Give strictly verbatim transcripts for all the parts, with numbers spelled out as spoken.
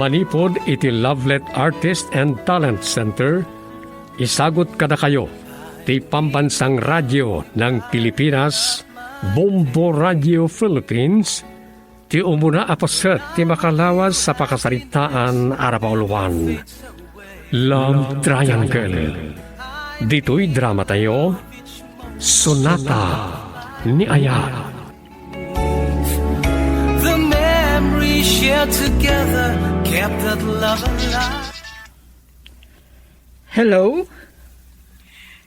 Manipud iti Lovelet Artist and Talent Center, isagut kadakayo ti Pambansang Radio ng Pilipinas, Bombo Radio Philippines, ti umuna a paset ti makalawas a pakasaritaan a napauluan. Love Triangle. Ditoy dramatayo, Sonata ni Ayat. The memories shared together kept that love alive. Hello?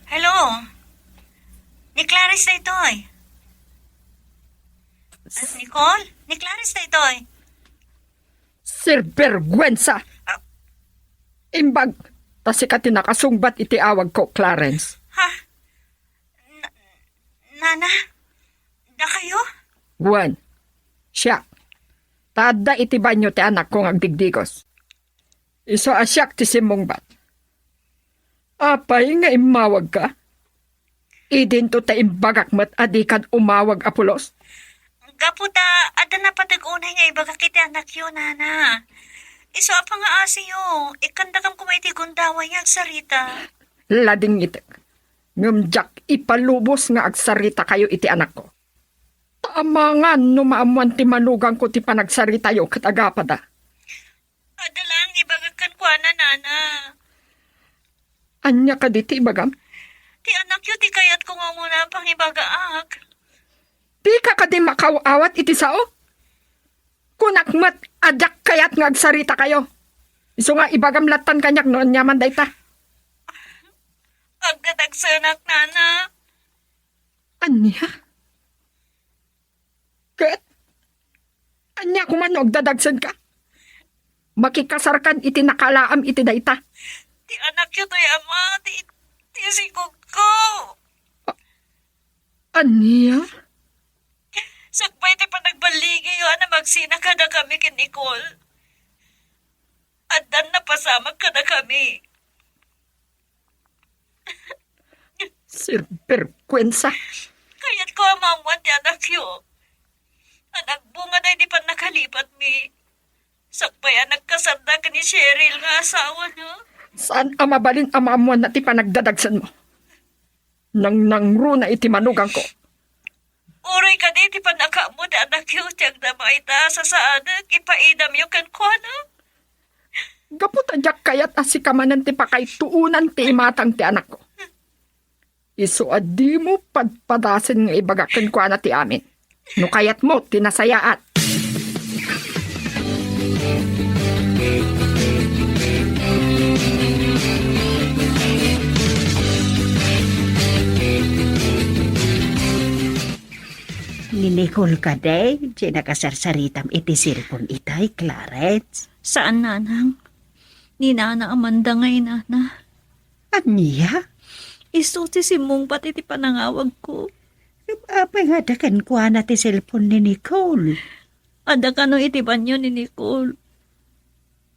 Hello? Ni Clarice daytoy. Ah, Nicole? Ni Clarice daytoy. Sir Bergwensa! Ah. Imbag, ta sika ti nakasungbat iti awag ko, Clarence. Ha? Na-, Nana? Dakayo? Wen, siak. Ta adda iti banio ti anakko nga agdigdigos. Isu a siak ti simmungbat. Apay nga immawagka? Idinto ta imbagak met a dikad umawag a pulos? Gapu ta adda napateg unay nga ibagak iti anakyo, Nana. Isu a pangaasiyo, ikkandakam koma iti gundaway nga agsarita. Ladingitek. Ngem diak ipalubos nga agsaritakayo iti anakko. Ta amangan no maammoan ti manugangko ti panagsaritayo ket agapada. Adda laeng ibagak kenkuana, Nana. Ania kadi ti ibagam? Ti anakyo ti kayatko nga umuna a pangibagaak. Dika kadi makaw-awat iti sao? Kunak met a diak kayat nga agsaritakayo. Isu nga ibagam lattan kaniak no aniaman dayta. Agdadagsenak, Nana. Ania? Ket ania koma no agdadagsenka? Makikasarkan iti nakaalaam iti dayta. Ti anakyo toy ama, ti, ti sigugko. A-, ania? Sakbay ti panagballigiyo a namagsina kadakami ken Nicole, addan napasamak kadakami. Sir Bergwensa. Kayatko a maammoan ti anakyo a nagbunga daydi pannakalipatmi. Sakbay a nagkasarda ken ni Cheryl nga asawana. Saan a mabalin a maammoanna ti panagdadagsenmo. Nangnangruna iti manugangko. Uray kadi ti pannakaammo ti anakyo ti agdama ita a sasaanek, ipaidamyo kenkuana. Gapu ta diak kayat a sika manen ti pakaituonan ti imatang ti anakko. Isu a dimo padpadasen nga ibagak kenkuana ti amin. No kayatmo ti nasayaat. Ni Nicole kadi ti nakasarsaritam iti cellphone itay, Clarence? Saan, Nanang. Ni Nana Amanda nga inana. Ania? Isu ti simmungbat iti panangawagko. Apay nga adda kenkuana ti cellphone ni Nicole? Adda kano iti banio ni Nicole.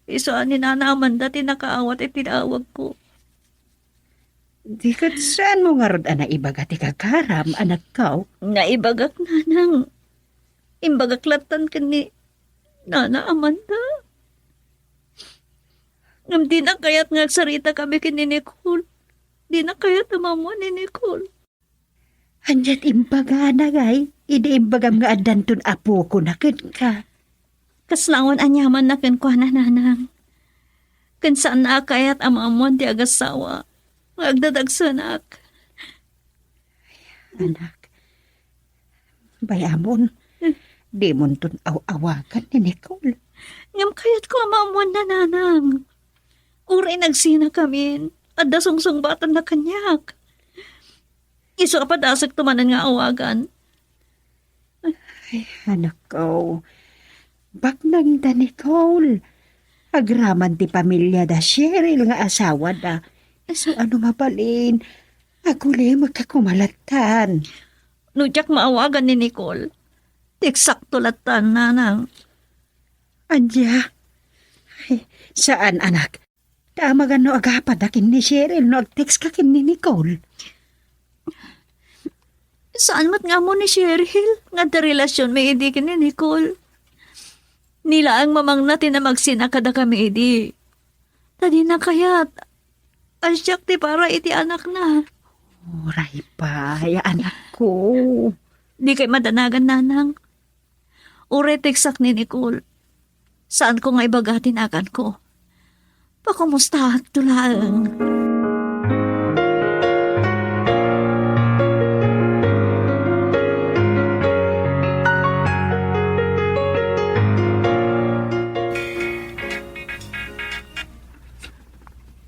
Isu a ni Nana Amanda ti nakaawat iti awagko. Di ket saanmo ngarud a naibaga ti gagaram, anakko? Naibagak, Nanang. Imbagak lattan ken ni Nana Amanda. Ngem dina kayat nga agsaritakami ken ni Nicole. Dina kayat a maammoan ni Nicole. Ania ti imbagana, ngay, idi imbagam nga addanton apokona kenka? Kasla awan aniamanna kenkuana, Nanang. Ken saanna a kayat a maammoan ti agasawa nga agdadagsenak. Anak, bay-amon, dimonton aw-awagan ni Nicole. Ngem kayatko a maammoanna, Nanang. Uray nagsinakamin, adda sungsungbatanna kaniak. Isu a padasekto manen nga awagan. Ay, anakko. Baknangda, Nicole. Agraman ti pamiliada Cheryl nga asawada. Isu a no mabalin, agulimek a kumalattan. No diak maawagan ni Nicole, ti eksakto lattan, Nanang. Ania? Ay, saan, anak. Ta amangan no agapada ken ni Cheryl no agtext ka ken ni Nicole. Saan met nga ammo ni Cheryl nga adda relasionmi idi ken ni Nicole? Ni laeng mamangna ti namagsin a kadakami idi. Ta dina kayat a siak ti para iti anakna. Uray pay, anakko. Dikay madanagan, nanang. Uray tekstak ni Nicole. Saanko nga ibaga ti naganko. Pakumustaakto laeng.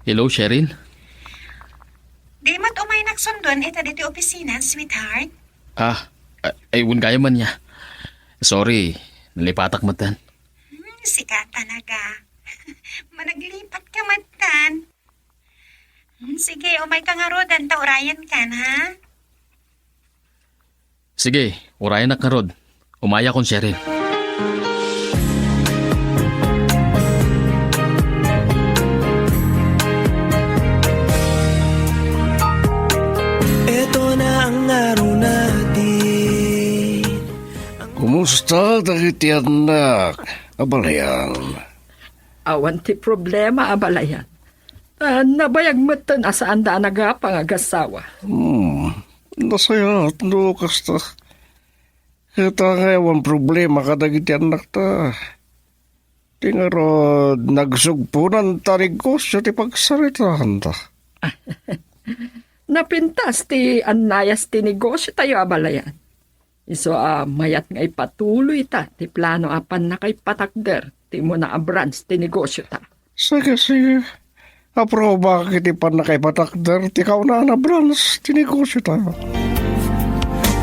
Hello, Cheryl? Di met umaynak sundon ita ditoy opisina, sweetheart? Ah, ay, ay, wen gayam ania. Sorry, nalipatak metten. Hmm, sika talaga. Managlipat ka metten. Hmm, sige, umay ka ngaruden ta urayan kan, ha? Sige, urayanak ngarud. Umayakon, Cheryl. Eto na ang araw natin. Kumusta dagiti annak, abalayan? Awan ti problema, abalayan. Ah, nabayag metten a saanda a nagapang agasawa. Hmm, nasayaat no kasta. Ita nga awan problema kadagiti annakta. Ti ngarud, nagsugponan ta negosio ti pagsaritaanta. Napintas ti annayas ti negosio tayo, abalayan. Isu a mayat nga ipatuloy ta ti plano a pannakaipatakder ti umuna a branch ti negosio ta. Sige, sige. Aprobak iti pannakaipatakder ti kaunaan a branch ti negosio ta.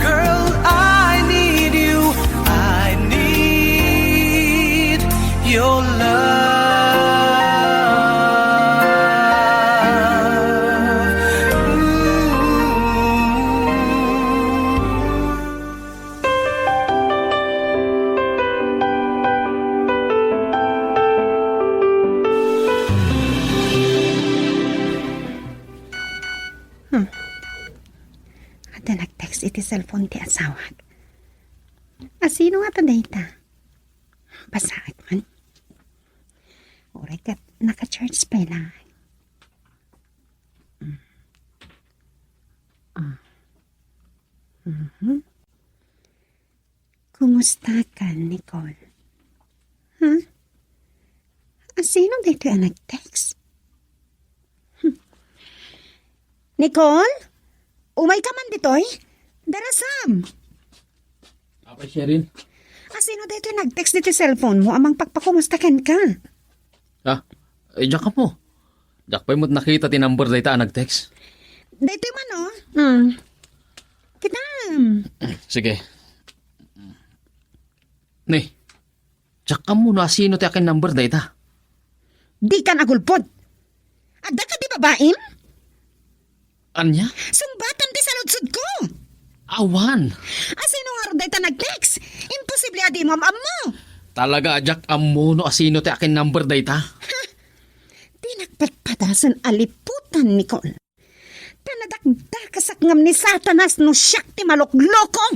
Girl, I need you. I need your love. Ooh. Hmm. Adda nag-text iti cellphone ti asawak. Asino ngata dayta? Basaek man. Uray ket naka-charge pay la. Mm. Ah. Mhm. Kumusta ka, Nicole? Ha? Asino daytoy a nag-text? Hmm. Nicole? Umay ka man ditoy? Darasam! Apay, Cheryl? Asino daytoy nag-text ditoy cellphone mo a mangpakpakumusta kenka? Ah, eh, diak ammo. Diak pay met nakita ti number dayta a nag-text. Daytoy man, oh. Hmm. Kitam. Sige. Ni, diak ammo no asino ti akin number dayta. Dikan agulpod. Adda kadi babaim? Ania? Sungbatam ti saludsodko. Awan. Asino ngarud dayta nag-text? Imposible a dimo am-ammo. Talaga a diak ammo no asino ti akin number dayta. Ha? Dinak patpadasen a liputan, Nicole. Ta nadakdakasak ngem ni Satanas no siak ti malokloko.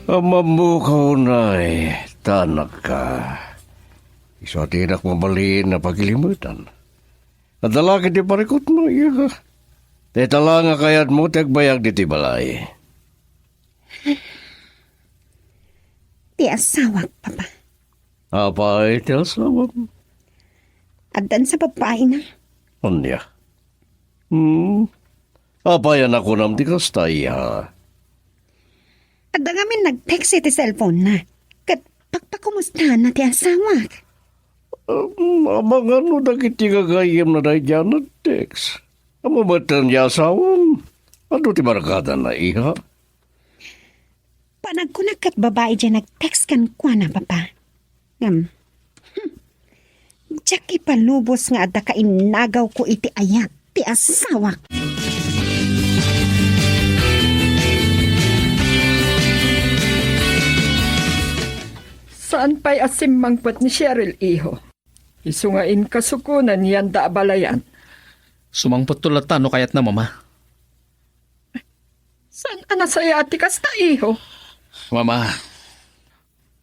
Ammammoka unay, ta annakka. Isu a dinak mabalin a pagilimetan. Adda la ketdi parikutmo, iha. Dayta la nga kayatmo ti agbayag ditoy balay. Ti asawak, Papa. Apay ti asawam? Addan sa babaina. Ania? Hmm? Apay a nakunam ti kasta, iha? Adda ngamin nag-text iti cellphone na. Ket pakpakumustaanna ti asawak. Um, amangan no dagiti gagayyemna daydiay a nag-text. Ammo metten ti asawam? Adu ti barkadana, iha? Panagkunak ket babai diay nag-text kenkuana, Papa. Ngem, hmm, diak ipalubos nga adda kainnagawko iti ayat ti asawak. Saan pay a simmangpet ni Cheryl, iho? Isu nga inkasuko, nanyanda a balayan. Sumangpetto latta no kayatna, Mama. Saan a nasayaat ti kasta, iho? Mama,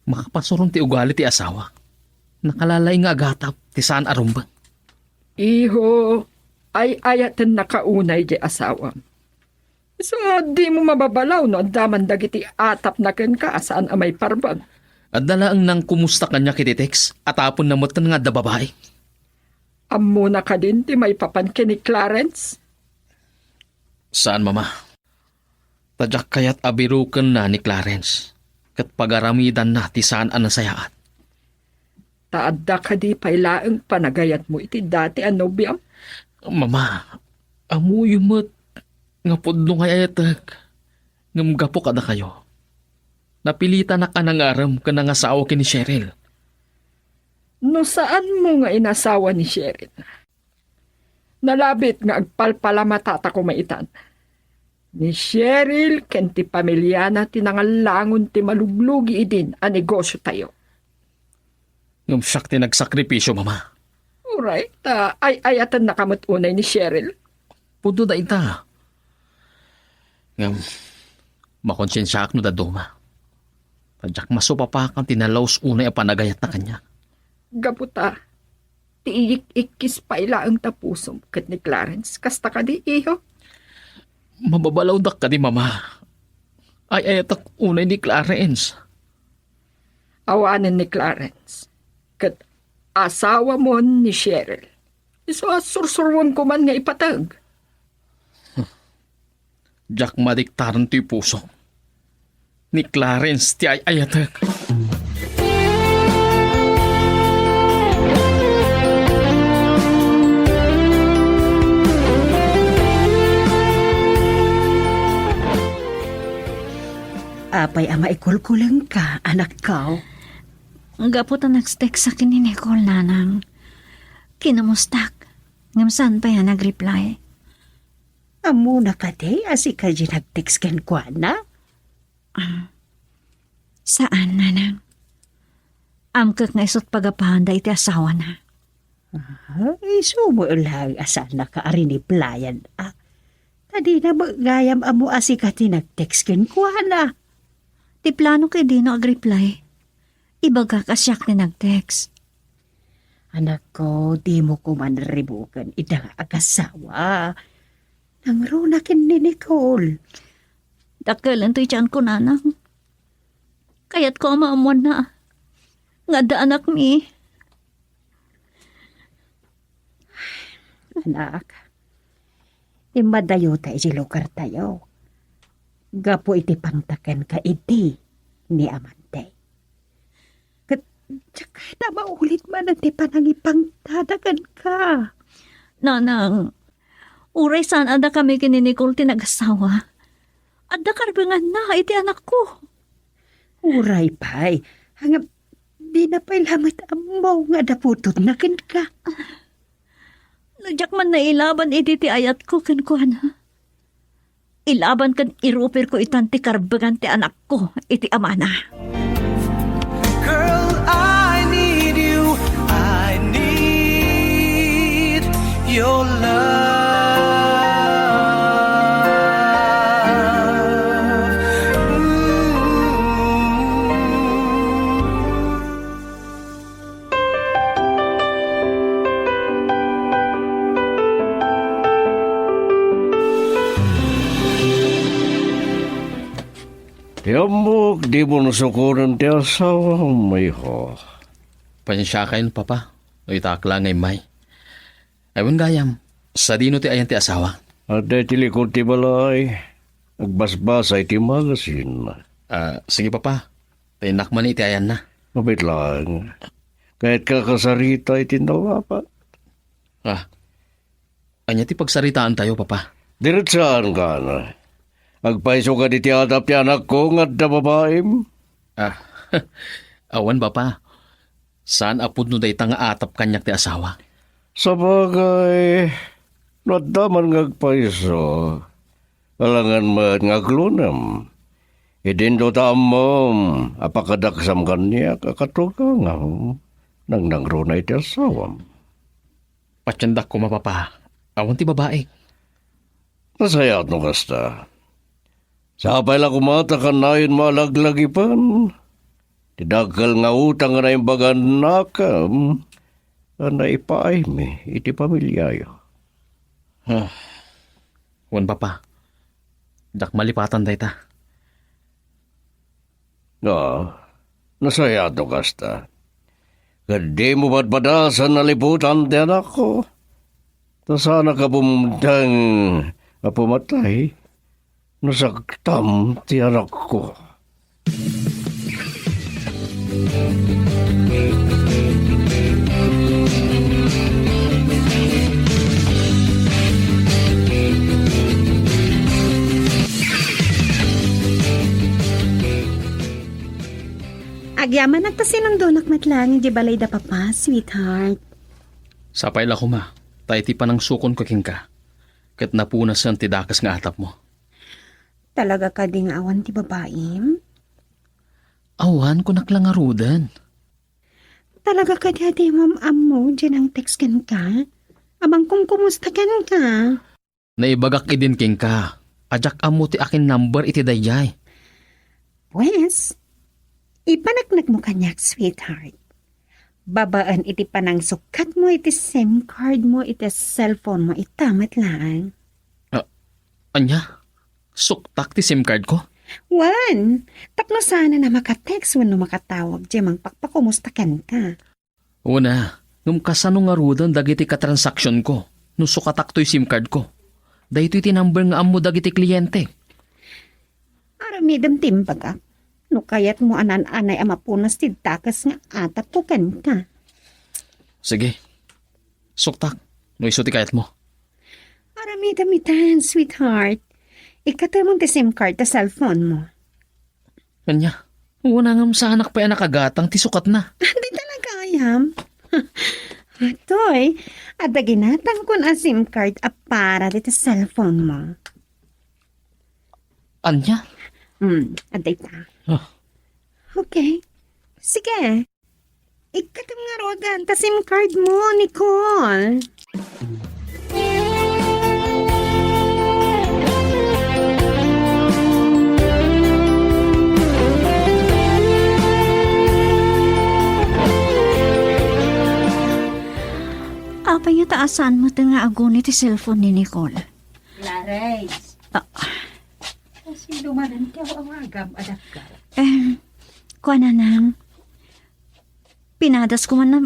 makapasuron ti ugali ti asawa. Nakalalaing nga agatap ti saan a rumbeng. Iho, ay-ayatennaka unay ti asawam. Isu a dimo mababalaw no adda man dagiti atapna kenka a saan a maiparbeng. Adda laeng nangkumusta kaniak iti text, a tapenna metten nga adda babai. Ammona kadin ti maipapan ken ni Clarence? Saan, Mama. Ta diak kayat a birukenna ni Clarence, ket pagaramidanna ti saan a nasayaat. Ta adda kadi pay laeng panagayatmo iti dati a nobiam? Mama, ammoyo met nga pudno nga ay-ayatek, ngem gapu kadakayo, napilitanak a nangarem ken nangasawa ken ni Cheryl. No saanmo nga inasawa ni Cheryl, nalabit nga agpalpalamatata koma itan. Ni Cheryl ken ti pamiliana ti nangallangon ti maluglugi idin a negosiotayo. Ngem siak ti nagsakripisio, Mama. Uray, ta ay-ayatennaka met unay ni Cheryl. Pudno dayta. Ngem, makonsensiaak no dadduma. Ta diak masupapakan ti nalaus unay a panagayatna kaniak. Gapu ta, ti iyik-ikkis pay laeng ta pusom ket ni Clarence. Kasta kadi, iho? Mababalawdak kadi, Mama. Ay-ayatek unay ni Clarence. Awanen ni Clarence. Ket asawamon ni Cheryl. Isu a sursuruem koman nga ipateg. Diak madiktaran toy puso. Ni Clarence ti ay-ayatek. Apay a maikulkulengka, anakko? Gapu ta nagtext ken ni Nicole, nanang. Kinamustak. Ngem saan pay a nag-reply. Ammona kadi a sika ti nag-text kenkuana? Ah, saan, nanang. Amkek nga isut pagapahanda iti asawana. Ah, isu met laeng a saannaka a riniplayan, a. Ta dina met gayam ammo a sika ti nag-text kenkuana. Ti plano ket dino agreply. Ibagak a siak ti nag-text. Anakko, dimo koman ribuken ida nga agasawa. Nangruna ken ni Nicole. Dakkel intoy tianko, nanang. Kayatko a maammoanna nga adda anakmi. Anak, immadayota iti lugartayo gapu iti pangta kenka idi ni Amante. Ket diak kayat a maulit manen ti panangipangtada kenka. Nanang, uray saan a dakami ken ni Nicole ti nagasawa, adda karbenganna iti anakko. Uray pay, ngem dina pay lamet ammo nga adda putotna kenka. No diak man nailaban idi ti ayatko kenkuana, ilaban ken irupirko itan ti karbengan ti anakko iti amana. Girl, I need you. I need your love. Mm. Ti ammok, dimo nasukonen ti asawam, iho. Pasensiakayon, Papa, no itaak la nga immay. Ay, wen gayam, sadino ti ayan ti asawa? Adda iti likod ti balay. Agbasbasa iti magasin. Ah, sige, Papa. Ta innak man iti ayanna. Mabit lang. Kayat ka kasarita iti nalapat. Ah, ania ti pagsaritaantayo, Papa? Diretsaanka. Agpayso kadi ti atap ti anakko nga adda babaim? Ah, awan, Papa. Saan a pudno dayta nga atap kaniak ti asawa. Sabagay, no adda man nga agpayso, alangan met nga aglunem. Idinto ta ammom a pakadaksam kaniak a katugangam, nangnangruna iti asawam. Patiendak koma, Papa. Awan ti babaik. Nasayaat no kasta. Sapay la koma ta kanayon mo a laglagipen ti dakkel nga utang nga naimbagannakam a naipaaymi iti pamiliayo. Ah, wen, Papa. Diak malipatan dayta. No, nasayaat no kasta. Ket dimo badbadasen a liputan ti anakko. Ta saanak a bumdeng a pumatay no saktam ti anakko. Agyamanak ta sinundonak met laeng idiay balay da Papa, sweetheart. Sapay la koma, ta iti panangsukonko kenka, ket napunasen ti dakes nga atapmo. Talaga kadi nga awan ti babaim? Awan, kunak la ngaruden. Talaga kadi a dimom ammo diay nang-text kenka? Amangan kumusta kenka? Naibagak idin kenka a diak ammo ti akin number iti daydiay. Pues, ipaneknekmo kaniak, sweetheart. Babaen iti panangsukatmo iti SIM card mo iti cellphone mo ita met laeng. Ah, ania? Suktak ti SIM card ko? Wen, tapno saanen a maka-text wenno makatawag diay mangpakpakumusta kenka. Una, ngem kasano ngaruden dagiti katransaksyon ko no sukatak toy SIM card ko? Daytoy ti number nga ammo dagiti kliyente. Aramidem ti imbagak. No kayatmo a naan-anay a mapunas ti dakes nga atapko kenka. Sige. Suktak, no isu ti kayatmo. Aramidem itan, sweetheart. Ikkatemon ti SIM card ta cellphone mo. Ania? Wen, ngem saanak pay a nakagatang ti sukatna. Di talaga ayam. Atoy, adda ginatangkon a SIM card a para dita cellphone mo. Ania? Hmm, adda ita. Ah. Okay. Sige. Ikkatem ngaruden ta SIM card mo, Nicole. Apay nga ta saan met nga aguni ti cellphone ni Nicole? Clarice. Ah. Kasino manen ti aw-awagam a dakkel? Eh, kuana, Nang. Pinadas ko man a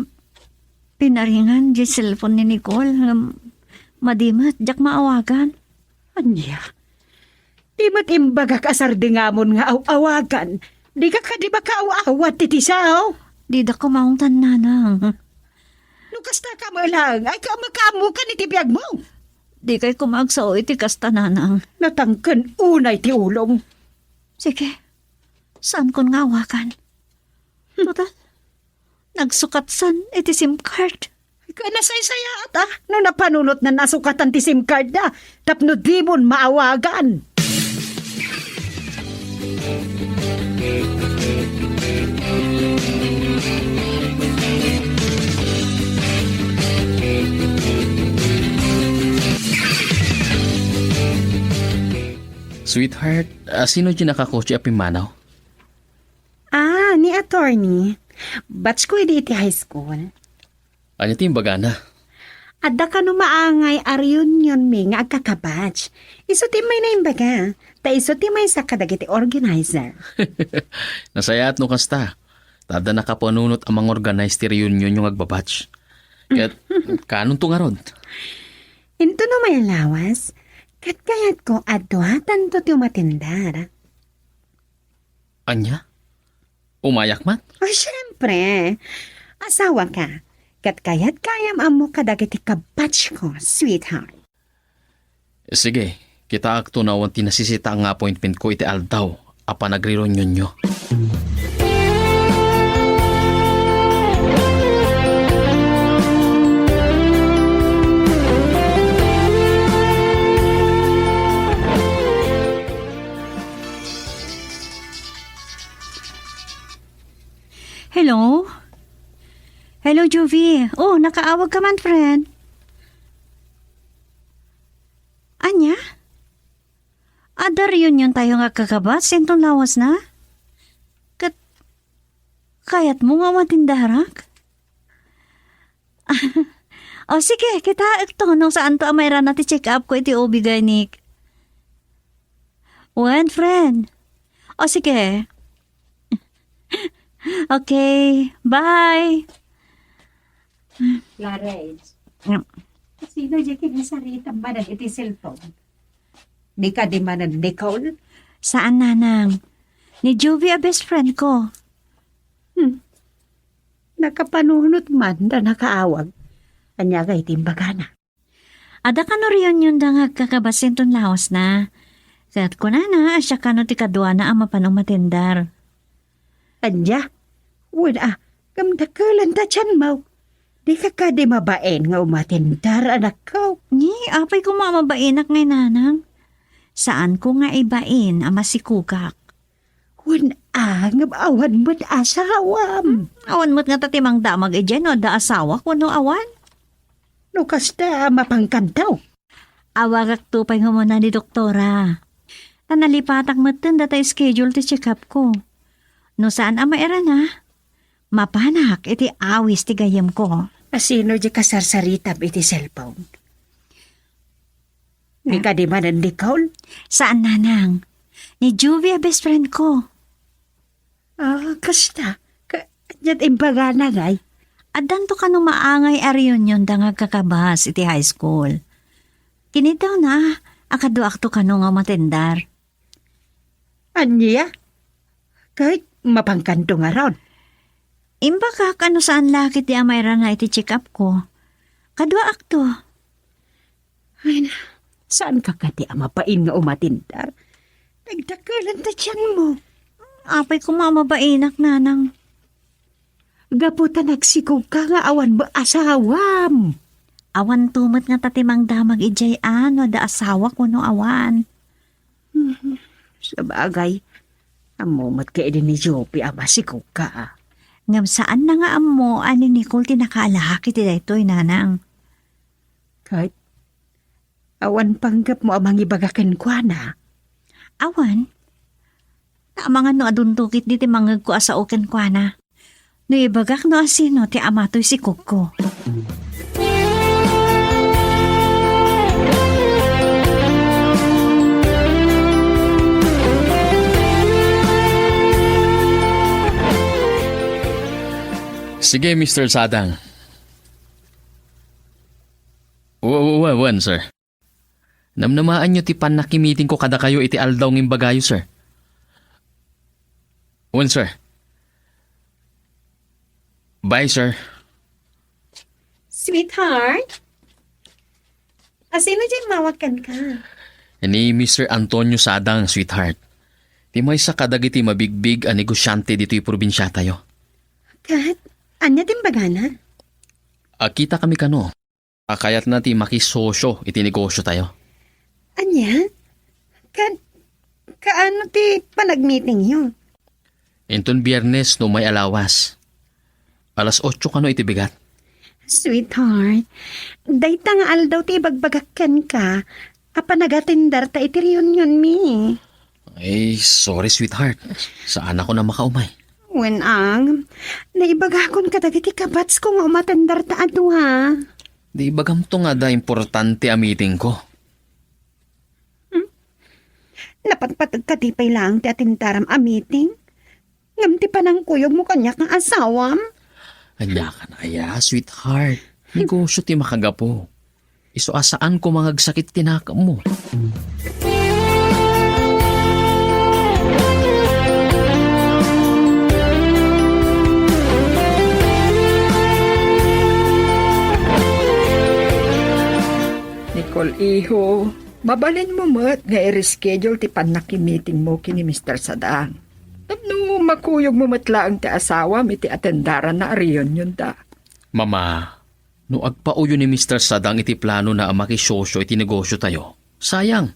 pinaringan diay cellphone ni Nicole, ngem madi met, diak maawagan. Ania? Di met imbagak a sardingamon nga aw-awagan. Dika kadi makaaw-awat iti sao? Dida kumaungtan, Nanang. No kasta ka met laeng, ay ka makaammokan iti biagmo. Dikay koma agsao iti kasta, Nanang. Natangken unay ti ulom. Sige. Saankon nga awagan. Hmm. Total, nagsukatsan iti SIM card. Ka nasaysayaat a no napanunotnan a sukatan ti SIM card da tapno dimon maawagan. Sweetheart, ah, sino ti nakakotse a pimmanaw? Ah, ni attorney. Batch ko idi iti high school. Ania ti imbagana? Adda kano maangay a reunion mi nga agkakabatch. Isu ti may naimbaga, ta isu ti maysa kadagiti organizer. Nasayaat no kasta. Ta adda nakapanunot a mangorganize ti reunion yo nga agbabatch. Ket kanonto ngarud? Intono may lawas, ket kayatko a duatanto ti umatindar. Ania? Umayak man? Ay, syempre. Asawa ka. Ket kayat gayam ammo kadagiti kabatch ko, sweetheart. Sige, kitaakto no awan ti nasisita nga appointment ko iti aldaw a panagrereunionyo. Hello, Juvie. Oh, nakaawag ka man, friend. Ania? Adda reunion tayo nga agkakabas inton lawas na? Ket kayatmo nga umatendarak? O sige, kitaekto no saanto a mairana ti check-up ko iti O B-gynek. Wen, friend. O sige. Okay, bye. Clarence, sino di kinasarita'm manen iti cellphone? Di kadi manen Nicole? Saan, nanang. Ni Juvie a best friend ko. Hmm. Nakapanunot man da nakaawag. Ania ngay ti imbagana? Adda kano reunion da nga agkakabas inton lawas na. Ket kunana a siak kano ti kaduana a mapan umatendar. Ania? Wen a, ngem dakkel ta tianmo. Dika kadi mabain nga umatendar, anakko? Ni, apay koma a mabainak ngay, nanang. Saanko nga ibain a masikogak. Wen a, ngem awan met asawam. Awan met ngata ti mangdamag idiay no adda asawak wenno awan. No kasta, mapankanto. Awagakto pay nga umuna ni doktora. Ta nalipatak metten data schedule ti check-up ko. No saan a mairana, mapanak iti awis ti gayyemko. Asino di kasarsaritam iti cellphone? Ni kadi manen Nicole? Saan, nanang. Ni Juvie a best friend ko. Ah, kasta. Ka-, ket imbagana ngay? Addanto kano maangay a reunion da nga agkakabas iti high school. Kinitawna a kaduakto kano nga umatendar. Ania? Ket mapankanto ngarud? Imbagak a no saan la ketdi a mairana iti check-up ko. Kaduaakto. Ay, na, saanka kadi a mabain nga umatendar? Nagdakkelan ta tianmo. Apay koma a mabainak, nanang. Gapu ta nagsikogka nga awan met asawam. Awanto met ngata ti mangdamag idiay a no adda asawak wenno awan. Mhm. Sabagay, ammo met kadi ni Juvie a masikogka, a. Ngem saanna nga ammo a ni Nicole ti nakaalak iti daytoy, nanang. Ket awan panggepmo a mangibaga kenkuana? Awan. Amangan no adunto ketdi ti mangngegko a sao kenkuana. No ibagak no asino ti ama toy sikogko. Sige, Mister Sadang. Wa-, wa-, wa-, wen, sir. Namnamaanyo ti pannakimitingko kadakayo iti aldaw nga imbagayo, sir. Wen, sir. Bye, sir. Sweetheart? Asino diay immawat kenka? Ni Mister Antonio Sadang, sweetheart. Ti maysa kadagiti mabigbig a negosyante ditoy probinsiatayo. Ket, ania ti imbagana? Agkitakami kano. A kayatna ti makisosyo iti negosiotayo. Ania? Ka-, kaano ti panagmitingyo? Inton Biyernes no umay a lawas. Alas otso kano iti bigat. Sweetheart, dayta nga aldaw ti ibagbagak kenka a panagatendarta iti reunionmi. Ay, sorry, sweetheart. Saanakon a makaumay. Wen, ang, naibagakon kadagiti kabatsko nga umatendarta a dua. Di ibagamto nga adda importante a meetingko. Hmm? Napatpategka di pay laeng ti atendaram a meeting? Ngem ti panangkuyogmo kaniak nga asawam? Ania kan aya, sweetheart? Negosyo ti makagapu. Isu a saan koma nga agsakit ti nakemmo. Nicole, iho, mabalinmo met nga i-reschedule ti pannakimitingmo ken ni Mister Sadang. Tapno makuyogmo met laeng ti asawam iti atendaranna a reunionda. Mama, no agpauyo ni Mister Sadang iti planona a makisosyo iti negosiotayo, sayang.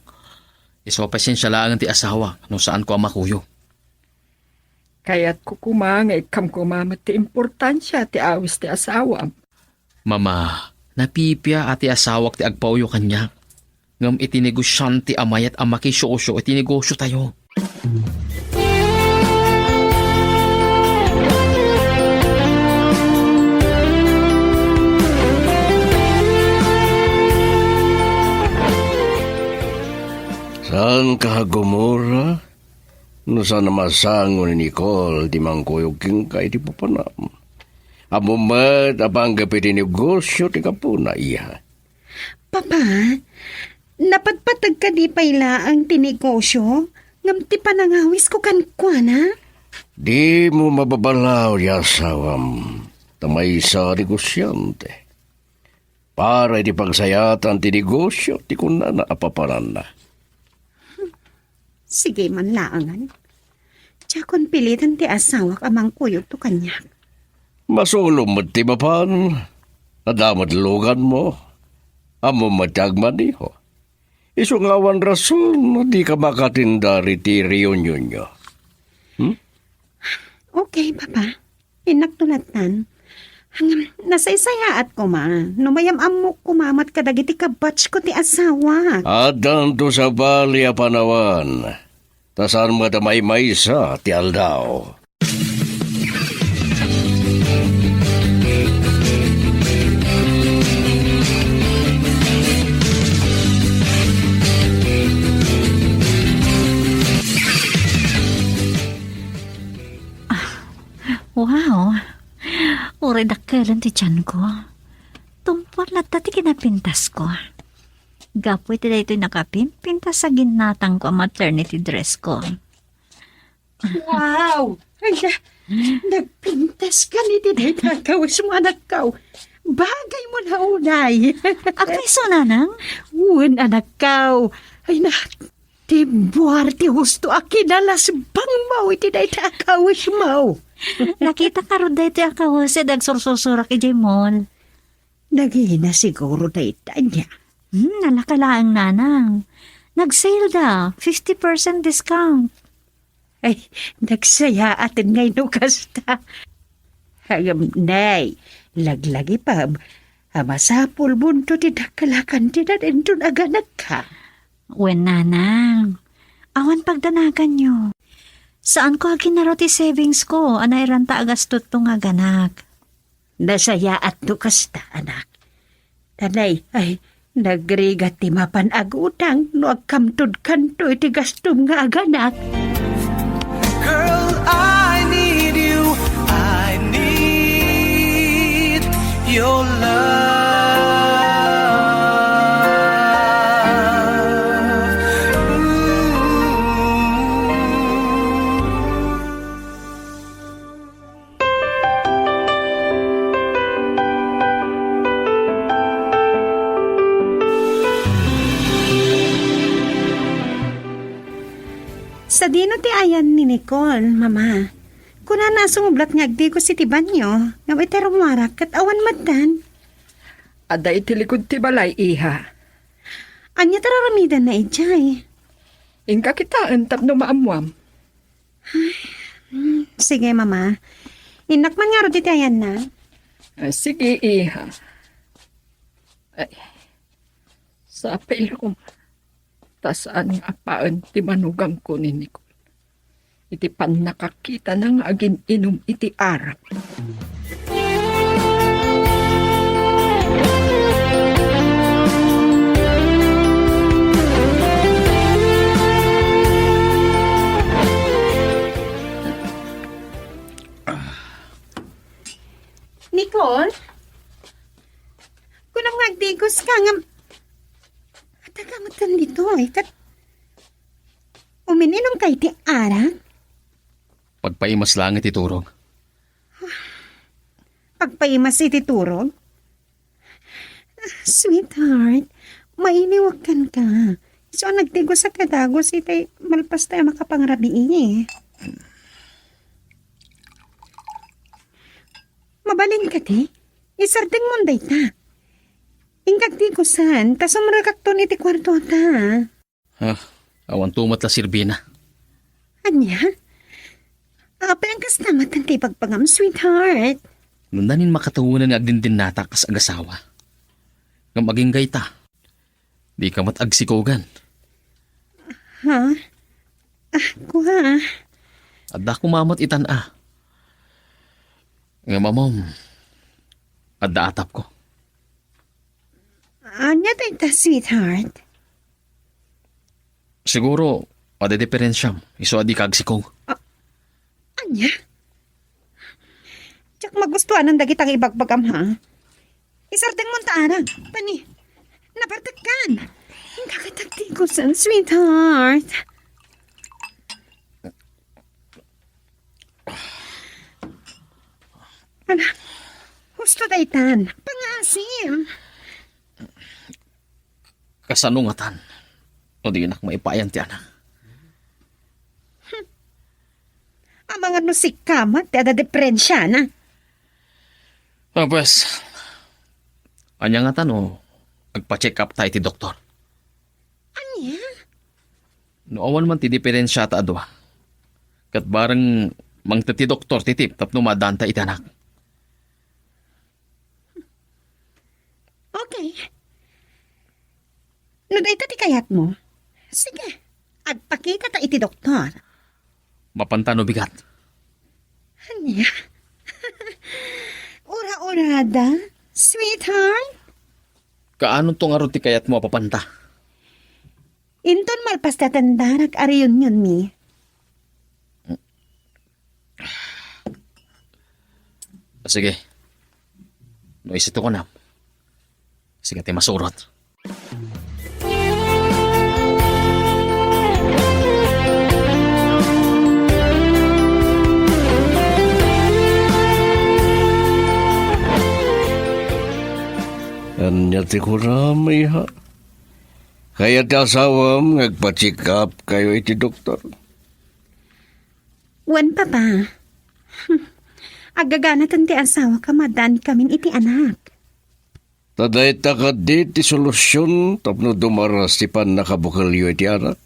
Isu a pasensia laeng ti asawak no saanko a makuyog. Kayatko koma nga ikkam koma met ti importansia ti awis ti asawam. Mama, napipia a ti asawak ti agpaoyo kaniak. Ngem iti negosiante a mayat a makisyosyo iti negosiotayo. Saan ka agumura? No saan a masango ni Nicole ti mangkuyog kenka iti papanam. Ammom met a panggep iti negosio ti gapuna, iha. Papa, napatpateg kadi pay laeng ti negosio, ngem ti panangawisko kenkuana? Dimo mababalaw ti asawam, ta maysa a negosiante. Para iti pagsayaatan ti negosio ti kunana a papananna. Sige man laengen. Diakon piliten ti asawak a mangkuyogto kaniak. Masulom met ti mapan. Adda met luganmo. Ammom met ti agmaneho. Isu nga awan rason no dika makaatendar iti reunionyo. Hmm? Okay, Papa. Innakto lattan. Ngem, nasaysayaat koma no mayam-ammok koma met kadagiti kabatchko ti asawak. Addanto sabali a panawen, ta saan met a maymaysa ti aldaw. Wow! Uray dakkelen ti tianko. Tungpal latta ti kinapintasko. Gapu iti daytoy nakapimpintas a ginnatangko a maternity dressko. Wow! Ay, na, nagpintas ka ni ti dayta a kawesmo, anakko. Bagay mo na unay. Agpayso, nanang? Wen, anakko. Ay na, ti buar ti husto a kinalasbangmo iti dayta a kawesmo. Nakita ka rod daytoy a kawes, eh, dagsursursurak idiay mall. Nagina siguro dayta ania? Hmm, nalaka laeng, nanang. Nag-sale da, fifty percent discount. Ay, nagsayaaten ngay no kasta. Ngem, nay, laglagipem a masapulmonto ti dakkel a kantidad inton aganakka. Wen, nanang. Awan pagdanaganyo. Saanko a ginaro ti savings ko a nairanta a gastotto nga aganak. Nasayaat no kasta, anak. Tanay, ay, nagrigat ti mapan agutang no agkamtod kanto iti gastom nga aganak. Girl, I need you. I need your love. Ooh. Sadino ti ayan ni Nicole, Mama? Kunana a sumublat nga agdigos iti banio, ngem iti rummuarak ket awan metten. Adda iti likod ti balay, iha. Ania ti raramidenna idiay? Inka kitaen tapno maammuam. Hmm, sige, Mama. Innak man ngarud iti ayanna. Ah, sige, iha. Ay, sapay la koma. Ta saan nga apaen ti manugangko ni Nicole iti pannakakitana nga agin-inum iti arak. Nicole? Kunam nga agdigos ka ngem adda ka metten ditoy, ket umin-inum ka iti arak? Pagpaimas laeng iti turog. Pagpaimas iti turog? Sweetheart, mailiwak kenka. Isu a nagdigos a kadagos iti malpas tayo makapangrabii. Mabalin kadi? Isardengmon dayta. Inka agdigosan, ta sumrekakton iti kuartota. Ah, awan to met la sirbina. Ania? Apay a kasta met ti ibagbagam, sweetheart? Nanda nin makatawenan nga agdindinnatak kas agasawa. Ngem agingga ita, dika met agsikogan. Ha? Ah, kua. Adda koma met itan a. Ngem ammom, adda atapko. Ania dayta, sweetheart? Siguro, adda diperensiam, isu a dika agsikog. Ah, ania? Diak magustuanan dagita nga ibagbagam, ha? Isardengmo ta, anak. Tani, nabartekkan. Inka ket agdigusan, sweetheart. Ala, husto daytan. Pangaasim. Kasano ngatan no dinak maipayan ti anak? Amangan no sika met ti adda diperensiana. Ah, pues, ania ngatan no agpa-check up ta iti doktor? Ania? No awan man ti diperensiata a dua, ket bareng mangted ti doktor ti tip tapno maaddaanta iti anak. Okay. No dayta ti kayatmo, sige, agpakitata iti doktor. Mapanta no bigat? Ania? Ura-urada, sweetheart? Kaanonto ngarud ti kayatmo a papanta? Inton malpas ti atendarak a reunionmi. Sige. No isito kunam, sika ti masurot. Ania ti kunam, iha? Kayat ti asawam nga agpa-check up kayo iti doktor? Wen, Papa. Aggaganaten ti asawak a maaddaankamin iti anak. Ta dayta kadi ti solusion tapno dumaras ti pannakabukelyo iti anak?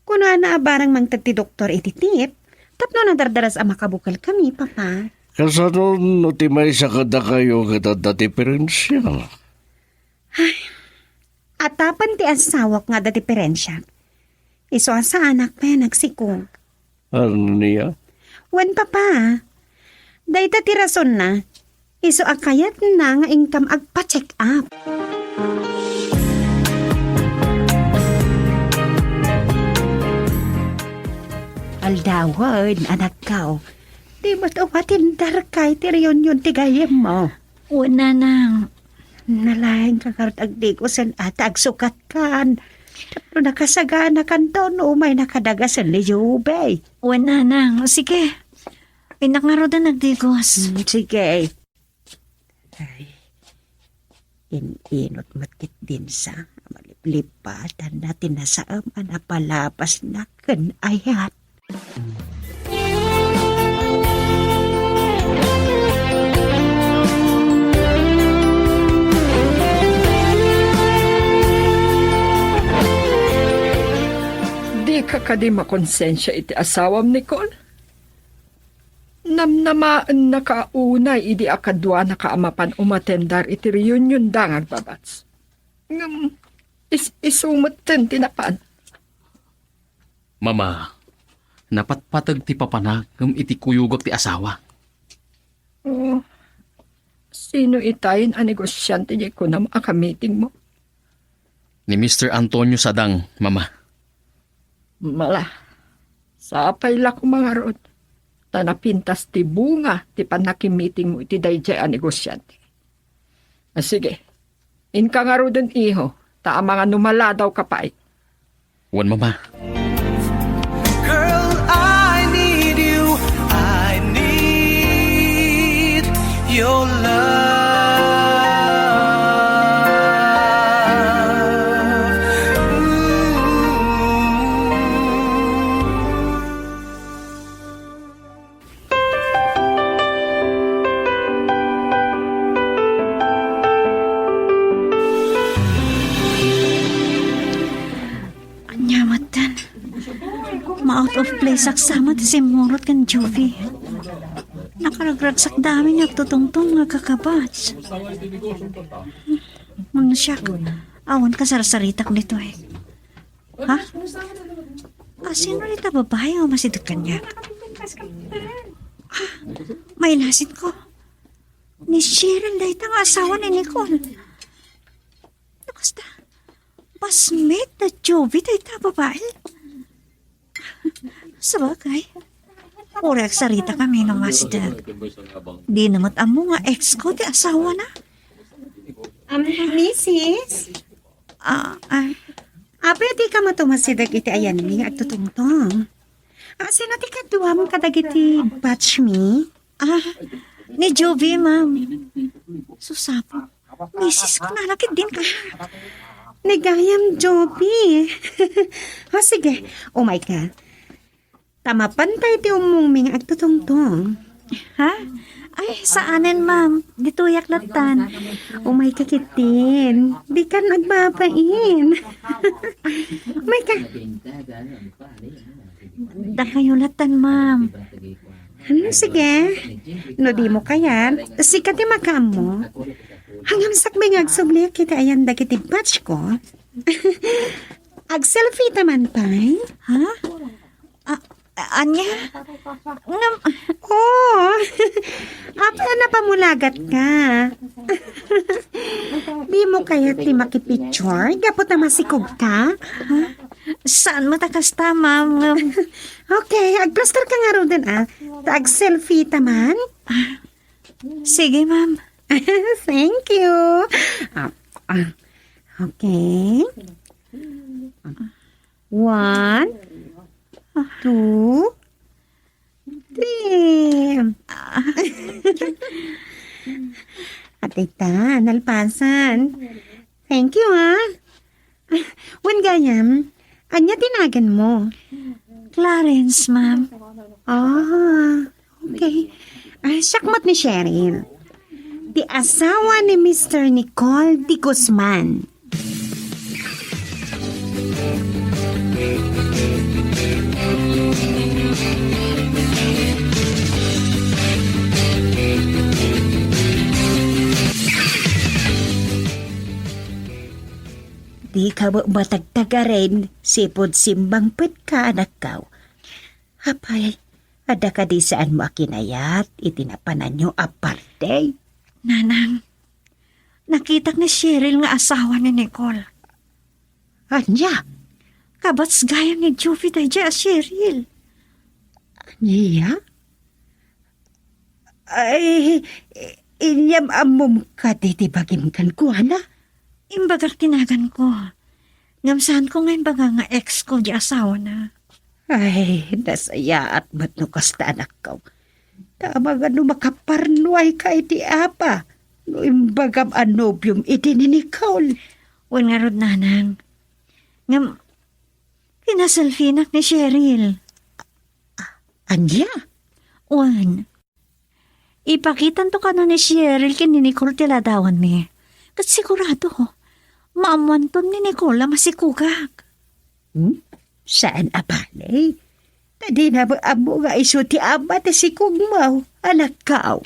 Kunana a bareng mangted ti doktor iti tip tapno nadardaras a makabukelkami, Papa. Kasano no ti maysa kadakayo ket adda diperensia? Atapen ti asawak nga adda diperensiak. Isu a saanak pay a nagsikog. Ania? Wen, Papa. Dayta ti rasonna. Isu a kayatna nga inkam agpa-check up. Aldawen, anakko. Di met umatendarka iti reunion ti gayyemmo. Wen, nanang. Nalaingka ngarud agdigusen a ta agsukatkan. Tapno nakasaganakanto no umaynaka daga sen ni Jubey. Wen, nanang. Sige. Innak ngaruden agdigos. Mm, sige. Ay, in-inot met ketdin sa, maliplipatan na ti nasaem a napalabasna ken ayat. Dika kadi makonsensia iti asawam, Nicole? Namnamaennaka unay idi a kaduanaka a mapan umatendar iti reunionda nga agbabats. Ngem is-isu metten ti napan. Mama, napatpateg ti papanak ngem iti kuyogak ti asawa. Oh, sino itay a negosiante diay kunam a kamitingmo? Ni Mister Antonio Sadang, Mama. Mala, sapay la koma ngarud, ta napintas ti bunga ti pannakimitingmo iti daydiay a negosiante. Ah, sige, inka ngaruden, iho, ta amangan no maladawka pay. Wen, Mama. Girl, I need you. I need your love. Ooh. Ania metten. Ma-out of place ak sa met ti simmurot ken Juvie. Nakaragragsak dayta amin nga agtutungtong nga agkakabats. Ngem no siak, awan kasarsaritak ditoy. Ha? A, sino dayta babai nga umasideg kaniak? Ah, mailasin ko. Ni Cheryl dayta nga asawa ni Nicole. No kasta, basmate da Juvie dayta a babai. Sabagay, uray agsarita kami no umasideg. Dina met ammo nga ex ko ti asawana. Um, misis? Ah, ah. Apay a dika met umasideg iti ayanmi nga agtutungtong? Ah, sino ti kaduam kadagiti batch mi? Ah, ni Juvie, ma'am. Sus, Apo. Misis ko na, lakit din ka. Ni gayam, Juvie. O, sige, umay ka. Ta mapantay ti ummongmi nga agtutungtong. Ha? Ay, saanen, ma'am. Ditoyak lattan. Umay ka ketdin. Dikan agbabain. Umay ka. Dakayo lattan, ma'am. Hmm, sige. No dimo kayat, sika ti makaammo. Ngem sakbay nga agsubli ket ayan dagiti batch ko. Agselfie ta man pay? Ha? A-, a-, ania? Ngem, oh. Apay a napamulagat ka? Dimo kayat ti makipicture? Gapu ta masikog ka? Ha? Saan met a kasta, ma'am? Ngem, okay, agplaster ka ngaruden, ah. Ta agselfie ta man. Sige, ma'am. Thank you. Ah, ah. Okay. One, two, three. At ita, nalpasan. Thank you, ah. Wen gayam, ania ti naganmo? Clarence, ma'am. Ah, okay. Ah, siak met ni Cheryl. Ti asawa ni Mister Nicole de Guzman. Dika met matagtagarin, sipud simmangpetka, anakko. Apay, adda kadi saanmo a kinayat iti napananyo a party? Nanang, nakitak ni Cheryl nga asawa ni Nicole. Ania? Kabats gayam ni Juvie daydiay a Cheryl. Ania? Ay, i-, inyam ammom kadi ti bagim kenkuana? Imbagak ti naganko. Ngem saanko nga imbaga nga ex ko di asawana. Ay, nasayaat met no kasta, anakko. Ta amangan no makaparnuayka iti apa no imbagam a nobiom iti ni Nicole. Wen ngarud, nanang. Ngem, pinaselfienak ni Cheryl. Ania? Wen, ipakitanto kano ni Cheryl ken ni Nicole ti ladawanmi. Ket sigurado, maammoanton ni Nicole a masikogak. Hmm? Saan a bale? Ta dina met ammo nga isu ti ama ti sikogmo, anakko.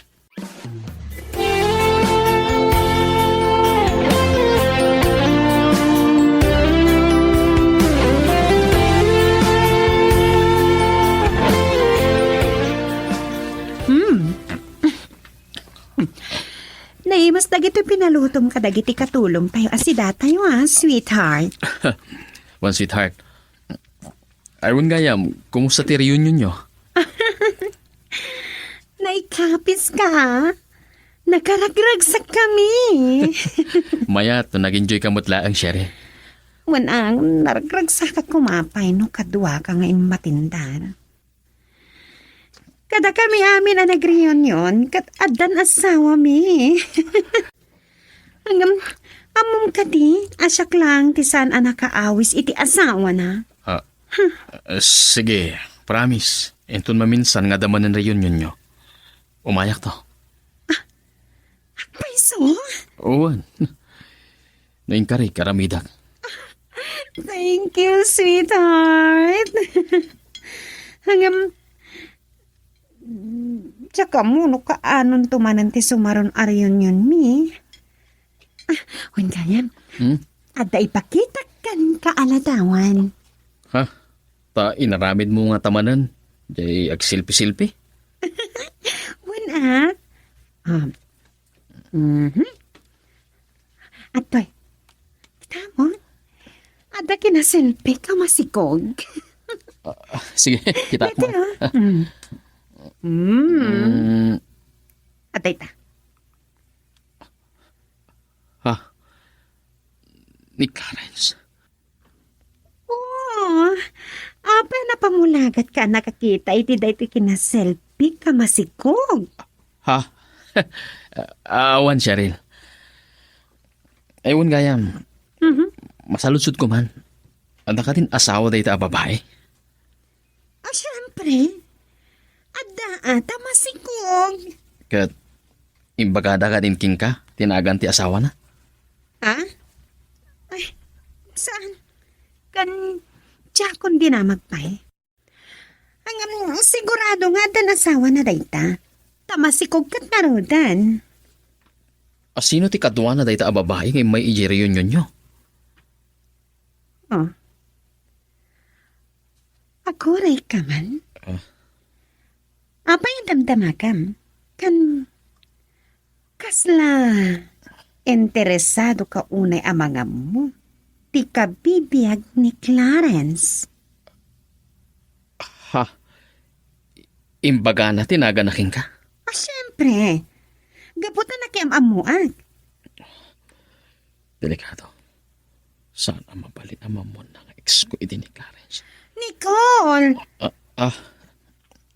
Hmm. Naimas dagiti pinalutom kadagiti katulongtayo a sidatayo, ah, sweetheart. Wen, sweetheart. Ay, wen gayam, kumusta ti reunionyo? Naikapiska, ah. Nakaragragsak kami. Mayat, nag-enjoy ka met laeng, Cheryl. Wen, ang naragragsak a kumapay no kaduaka nga immatindan. Kada kami amin a nagreunion, ket addan asawami. Ngem, ammom kadi a siak laeng ti saan a nakaawis iti asawana? Ah, eh, sige, promise. Inton maminsan nga adda manen reunionyo, umayak to. Payso? Wen. No inkarik, aramidak. Thank you, sweetheart. Ngem, diak ammo no kaanonto manen ti sumaron a reunionmi. Ah, wen gayam. Hmm? Adda ipakitak kenka a ladawan. Ha? Ta inaramidmo ngata manen, diay agsilpi-silpi? Wen a. Ah, mhm. Atoy. Kita mo? Adda kinaselfie ka masikog. Ah, sige, kita mo. Ito, ah. Mm. Mm. Mm. Atay ta. Ha? Ni Clarence? Oo. Apay a napamulagat ka a nakakita iti daytoy kinaselfie ka masikog? Ha? Awan, Cheryl. Ay, wen gayam. Mhm. Masaludsod ko man. Adda kadin asawa dayta a babai? Ah, siyempre. Adda a ta masikog. Ket imbagada kadin kenka ti nagan ti asawana? Ha? Ay, saan? Kan, diakon dinamag pay. Ngem, sigurado nga addan asawana dayta. Ta masikog ket ngaruden. A, sino ti kaduana dayta a babai nga immay idiay reunionyo? Oh. Aguray ka man? Ah. Apay a damdamagam? Kan kasla interesado ka unay a mangammo ti kabibiag ni Clarence? Ha? Imbagana ti nagana kenka? Ah, siyempre. Gapu ta nakiam-ammoak. Delikado. Saan a mabalin a mammuanna nga ex ko idi ni Clarence? Nicole! Ah, ah.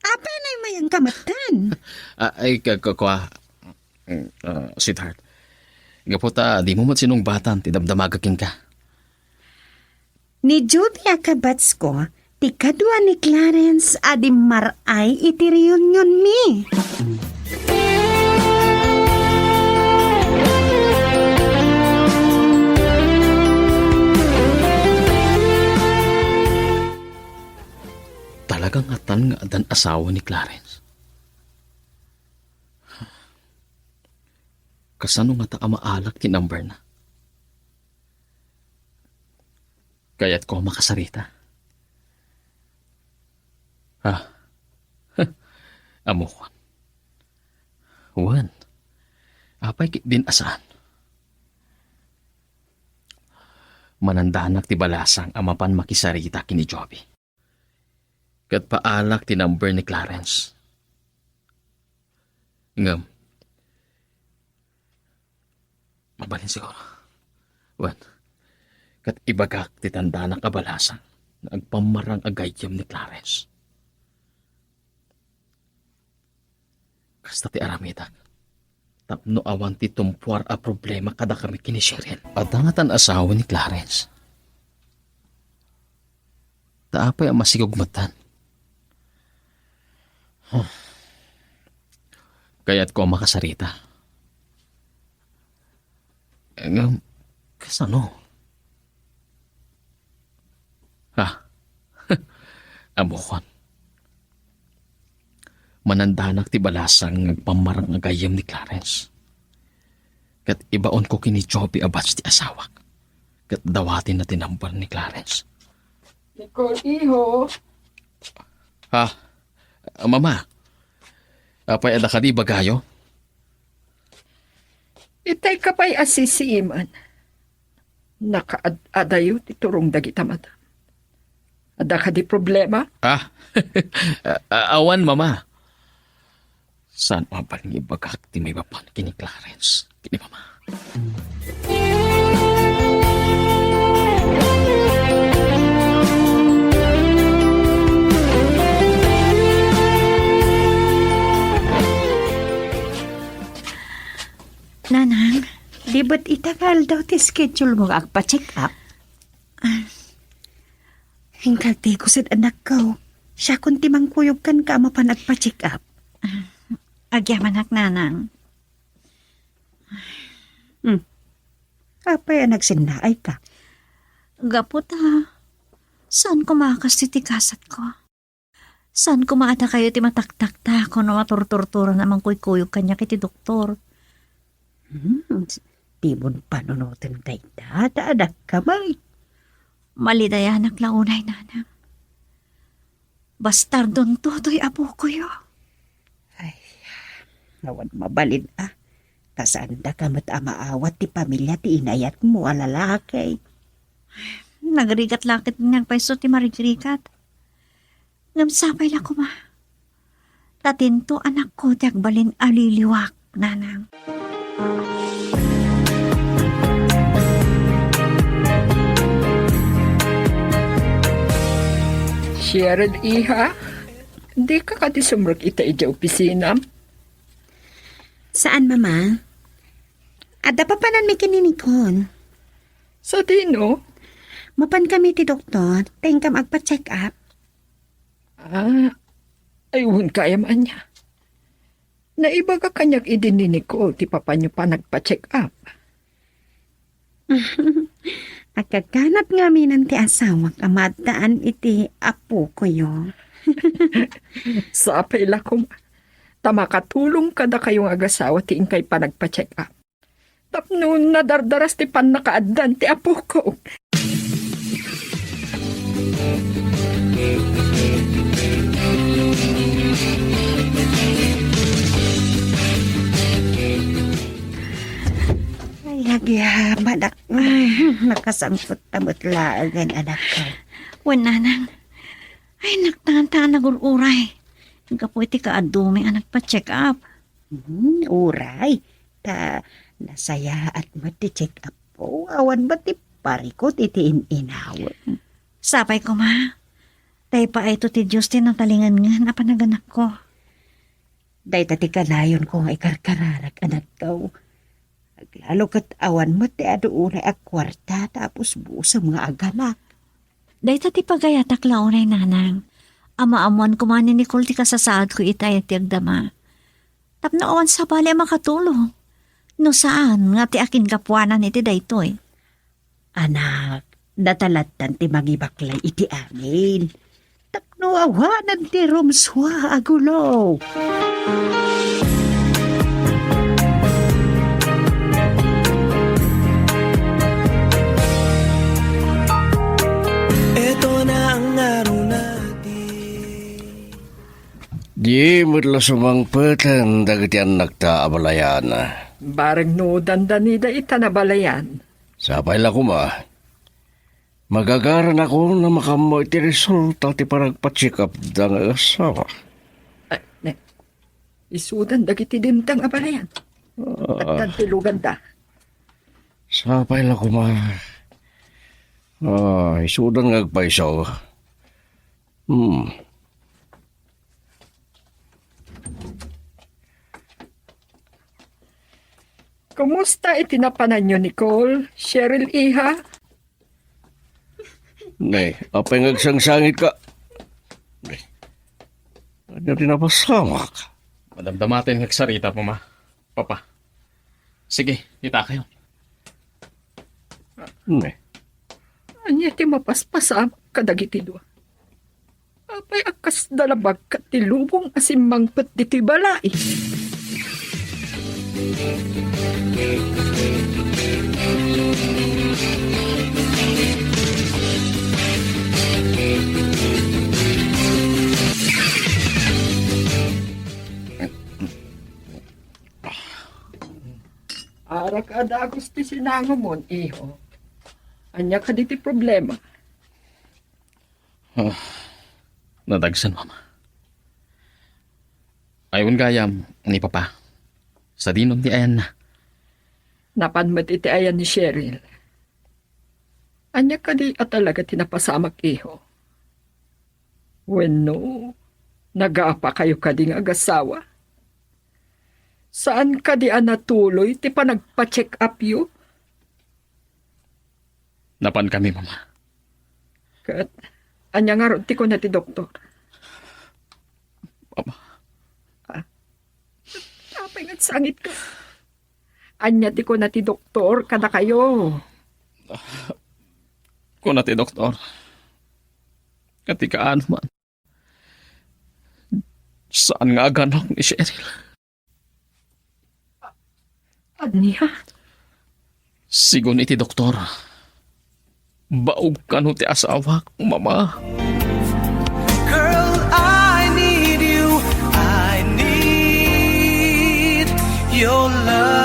Apay a naimayanka metten? Ah, ay, ka-, ka-, kua. Mm, ah, sweetheart. Gapu ta dimo met sinungbatan ti damdamagak kenka. Ni Joby a kabatsko, ti kadua ni Clarence a dimmar-ay iti reunionmi. Talaga ngatan nga addan asawa ni Clarence? Kasano ngata a maalak ti number na? Kayatko a makasarita. Ah. Ammokon. Wen, apay ketdin a saan? Manandanak ti balasang a mapan makisarita ken ni Joby. Ket paalak ti number ni Clarence. Ngem, mabalin siguro. Wen, ket ibagak ti tandanak a balasang nga agpammarang a gayyem ni Clarence. Kasta ti aramidak tapno awan ti tumpuar a problema kadakami ken ni Cheryl. Adda ngatan asawa ni Clarence. Ta apay a masikog metten? Huh. Kayatko a makasarita. Ngem, kasano? Ha? Ammokon. Manandanak ti balasang nga agpammarang a gayyem ni Clarence. Ket ibaonko ken ni Joby a batch ti asawak. Ket dawatenna ti number ni Clarence. Nicole, iho. Ha? Mama, apay adda kadi ibagayo? Itay ka pay a sisiiman. Nakaad-adayo ti turong dagita madam. Adda kadi problema? Ah, a-, awan, Mama. Saan a mabalin nga ibagak ti maipapan ken ni Clarence ken ni Mama? Nanang, di bet ita nga aldaw ti schedule mo nga agpa-check up? Ah, inkaltiko sed anakko. Siakon ti mangkuyog kenka a mapan agpa-check up. Ah, agyamanak, Nanang. Hmm. Apay a nagsinnaay ka? Gapu ta, saan koma a kas ti gasatko. Saan koma a dakayo ti mataktaktak no maturturturan a mangkuykuyog kaniak iti doktor. Hmm, dimon panunoten dayta, ta adakka met. Malidayanak la unay, nanang. Bastardon totoy a bukoyo. Ay, awan mabalin a. Ta saandaka met a maawat ti pamilia ti inayatmo a lalaki. Nagrigat la ket nagpayso ti marigrigat. Ngem sapay la koma. Ta tinto anakko ti agbalin a liliwak, nanang. Cheryl, iha, dika kadi sumrek ita idiay opisinam? Saan, Mama. Adda papananmi ken ni Nicole. Sadino? Mapan kami ti doktor, ta inkam agpa-check up. Ah, ay, wen gayam ania. Naibaga kaniak idi ni Nicole ti papanyo panagpa-check up. Agkakanat ngaminen ti asawak a maaddaan iti apokoyo. Sapay la koma. Ta makatulong kadakayo nga agasawa ti inkay panagpa-check up. Tapno nadardaras ti pannakaaddan ti apoko. Ay, agyamanak. Ay, nakasangpet ta met laengen, anakko. Wen, nanang. Ay, naktanta a nagur-uray. Gapu iti kaadumi a nagpa-check up. Hmm, uray. Ta nasayaat met ti check-up ko. Awan met ti parikut iti in-inawen. Sapay koma. Tay paayto ti Dios ti natalingengen a panaganakko. Dayta ti kanayonko nga ikarkararak, anakko. Aglalo ket awan met ti adu unay a kuarta tapos busem nga aganak. Dayta ti pagayatak la unay, nanang. A maammoan koma ni Nicole ti kasasaadko ita ti agdama. Tapno awan sabali a makatulong. No saan nga ti akingapuanan iti daytoy. Anak, data lattan ti mangibaklay iti amin. Tapno awanan ti rumsua a gulo. Eto na ang araw natin. Di met la sumangpeten dagiti annakta a balayan. Bareng no dandanida ita nabalayan. Sapay la koma. Magagaranakon a makaammo iti resulta ti panagpa-check-up da nga asawa. Ay, ne. Isudan dagiti dimteng a balayan. Ah. Addan ti luganda. Sapay la koma. Ah, isudan nga agpayso. Hmm. Kumusta iti napananyo, Nicole? Cheryl, iha? Ne, apay nga agsangsangitka? Ne, ania ti napasamak? Madamdamaten nga agsarita, Mama. Papa. Sige, itakayo. Ne. Ania ti mapaspasamak kadagiti dua? Apay a kasda la bagkat ti lubong a simmangpet ditoy balay? Arak a dagus ti sinangomon, iho. Ania kadi ti problema? Ah, nadagsen, Mama. Ay, wen gayam ni Papa. Sadino ti ayanna? Napan met iti ayan ni Cheryl. Ania kadi a talaga ti napasamak, iho? Wenno, nagapakayo kadi nga agasawa? Saan kadi a natuloy ti panagpa-check-up-yo? Napan kami, Mama. Ket ania ngarud ti kuna ti doktor? Mama. Ah. Apay nga agsangitka? Ania ti kuna ti doktor kadakayo? Kuna ti doktor, nga ti kaano man, saan nga aganak ni Cheryl. Ania? Sigun iti doktor, baog kano ti asawak, Mama. Girl, I need you. I need your love.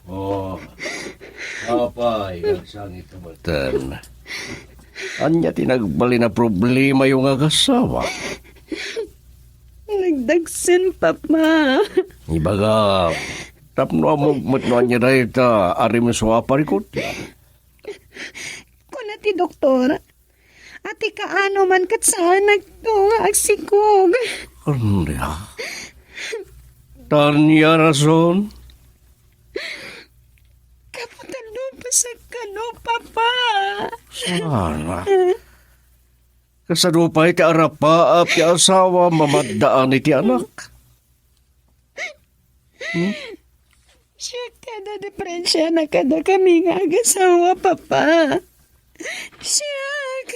Ooh. Oh, apay, agsangit ka met. Ania ti nagbalin a problemayo nga agasawa? Nagdagsen, Papa. Ibagam, tapno ammok met no ania dayta a rimsua a parikutna. Kuna ti doktor, a ti kaano man ket saanakto nga agsikog. Ania? Ta ania rason? Gapu ta lupasak kano, Papa. Saan? Kasano pay ti arapaap ti asawa mamaddaan iti anak? Hmm? Siak ti nadiferensiana kadakami nga agasawa, Papa. Siak.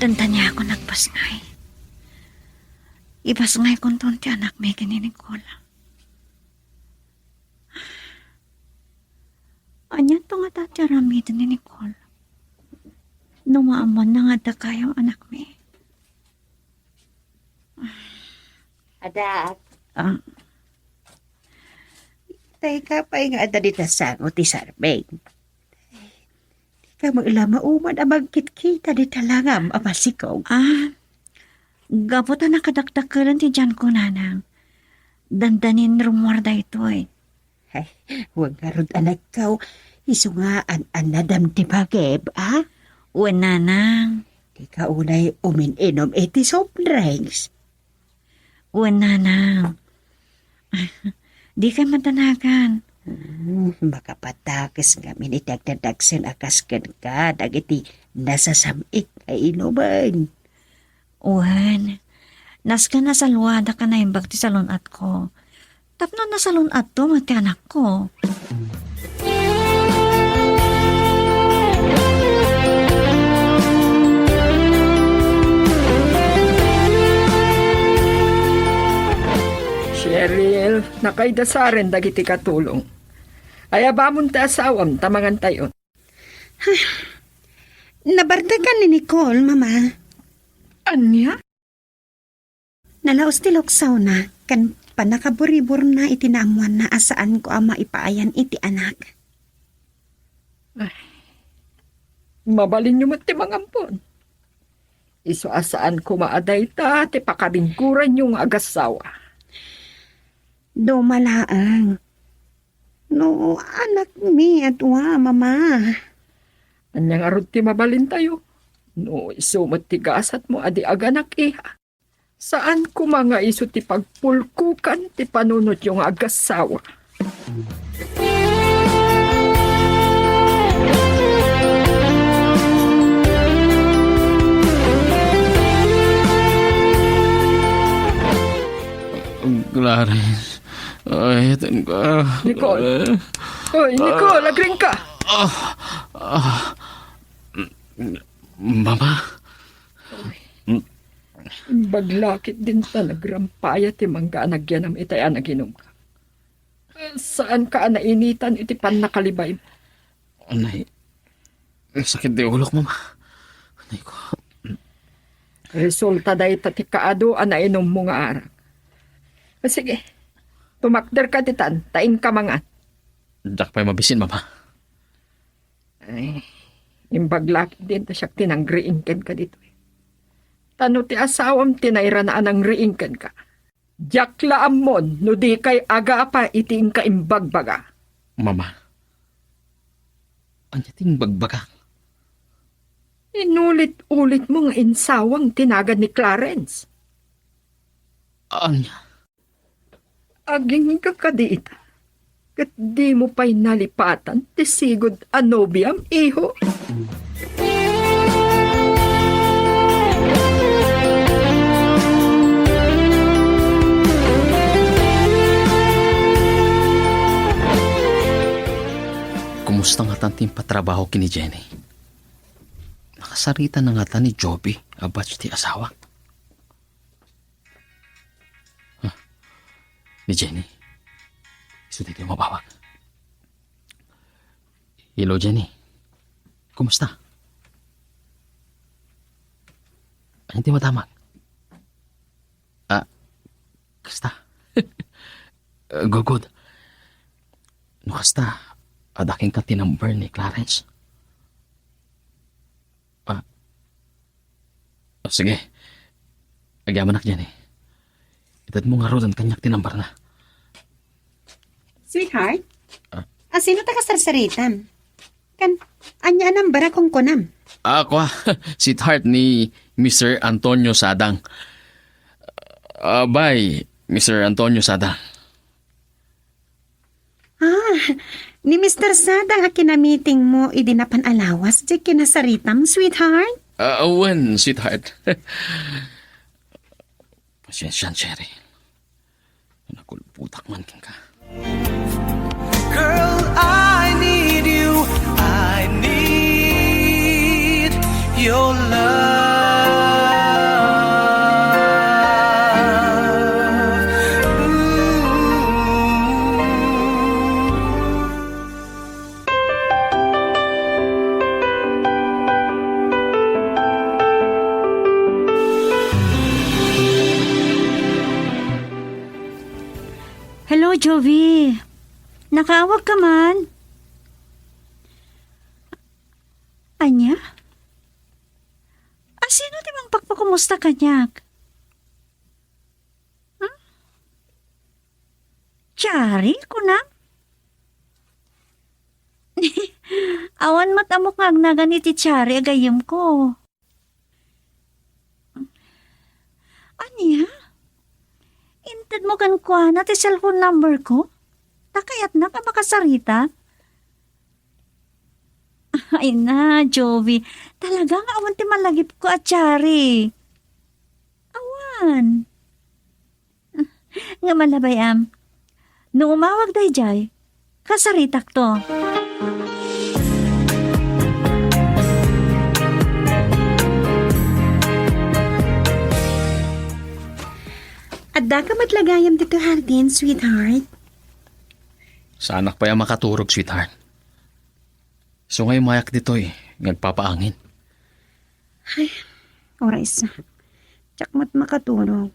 Dandaniakon agpasngay. Ipasngaykonton ti anakmi ken ni Nicole. Aniato ngata ti aramiden ni Nicole no maammoanna nga adda kayo anakmi? Adak. Ah. Dayta pay nga adda dita sango ti sarbeng. Dika met la maumad a magkitkita dita langam a masikog. Ah, gapu ta nakadakdakelen ti tianko, nanang. Dandanin rummuar daytoy. Ay, wen ngarud, anakko, isu nga an-annadam ti bagim, a? Wen, nanang. Dika unay umin-inum iti soft drinks. Wen, nanang. Dikay madanagan. Hmm, makapatakes ngamin iti agdadagsen a kas kenka dagiti nasasam-it nga inumen. Wen, nasken a salwadaka naimbag ti salun-atko. Tapno nasalun-atto met ti anakko. Cheryl, nakaidasaren dagiti katulong. Ayabamon ti asawam ta mangantayon. Nabardakan ni Nicole, Mama. Ania? Nalaos ti luksawna ken pannakaburiburna iti naammoanna a saanko a maipaayan iti anak. Ay, mabalinyo met ti mangampon. Isu a saan koma a dayta ti pakabinggoranyo nga agassawa. Duma laeng. No, anakmi a dua, Mama. Ania ngarud ti mabalintayo? No isu met ti gasatmo a di aganak, iha. Saan koma nga isu ti pagpulkokan ti panunotyo nga agassawa. Gladys, ay, tengka. Nicole. Eh. Oy, Nicole, agriingka. Ah, ah, Mama. Imbag la ketdin ta nagrampaya ti mangga a nagyanam itay a naginumka. Saanka a nainitan iti pannakalibaymo. Nay, sakit ti ulok, Mama. Nay ko. Resulta dayta ti kaadu a nainummo nga arak. Sige, tumakderka ditan, ta inka mangan. Diak pay mabisin, Mama. Ay, imbag la ketdin ta siak ti nangriing kenka ditoy. Ta no ti asawam ti nairana a nangriing kenka, Diak la ammon no dikay agapa iti inka imbagbaga. Mama, ania ti imbagbaga? Inulit-ulit mo nga insawang ti nagan ni Clarence. Ania? Agingga kadi ita, ket dimo pay nalipatan ti sigud a nobiam, iho? Kumusta ngatan ti impatrabaho ken ni Jenny? Nakasarita na ngata ni Joby a batch ti asawa? Huh? Ni Jenny? Isu daytoy mabawag. Hello, Jenny. Kumusta? Ania ti madamag? Ah, kasta? Gugod. No kasta, adda kenka ti number ni Clarence? Ah, ah, sige. Agyamanak, Jenny. Itedmo ngaruden kaniak ti number na. Sweetheart? Ah? Asino ta kasarsaritam? Kan, ania a number a kunkunam? Ah, kua, sweetheart ni Mister Antonio Sadang. Ah, bye, Mister Antonio Sadang. Ah, ni Mister Sadang a kinamiting mo idi napan a lawas, di kinasaritam, sweetheart? Ah, wen, sweetheart. Pasensya, Cherry. Nakulputak man kenka. Girl, I need you. I need your love. Ooh. Hello, Jovi. Nakaawag ka man? Ania? Asino ti mangpakpakumusta kaniak? Hmm? Chari, kunam? Awan met ammok nga agnagan iti Chari a gayyemko. Ania? Intedmo kenkuana ti cellphone number ko? Ta kayatnak a makasarita? Ay na, Jovi. Talaga nga awan ti malagipko a Chari. Awan. Nga malabay, am. No umawag daydiay, kasaritakto. Addaka met la gayam ditoy hardin, sweetheart? Saanak pay a makaturog, sweetheart. Isu nga imayak ditoy nga agpapaangin. Ay, oras. Diak met makaturog.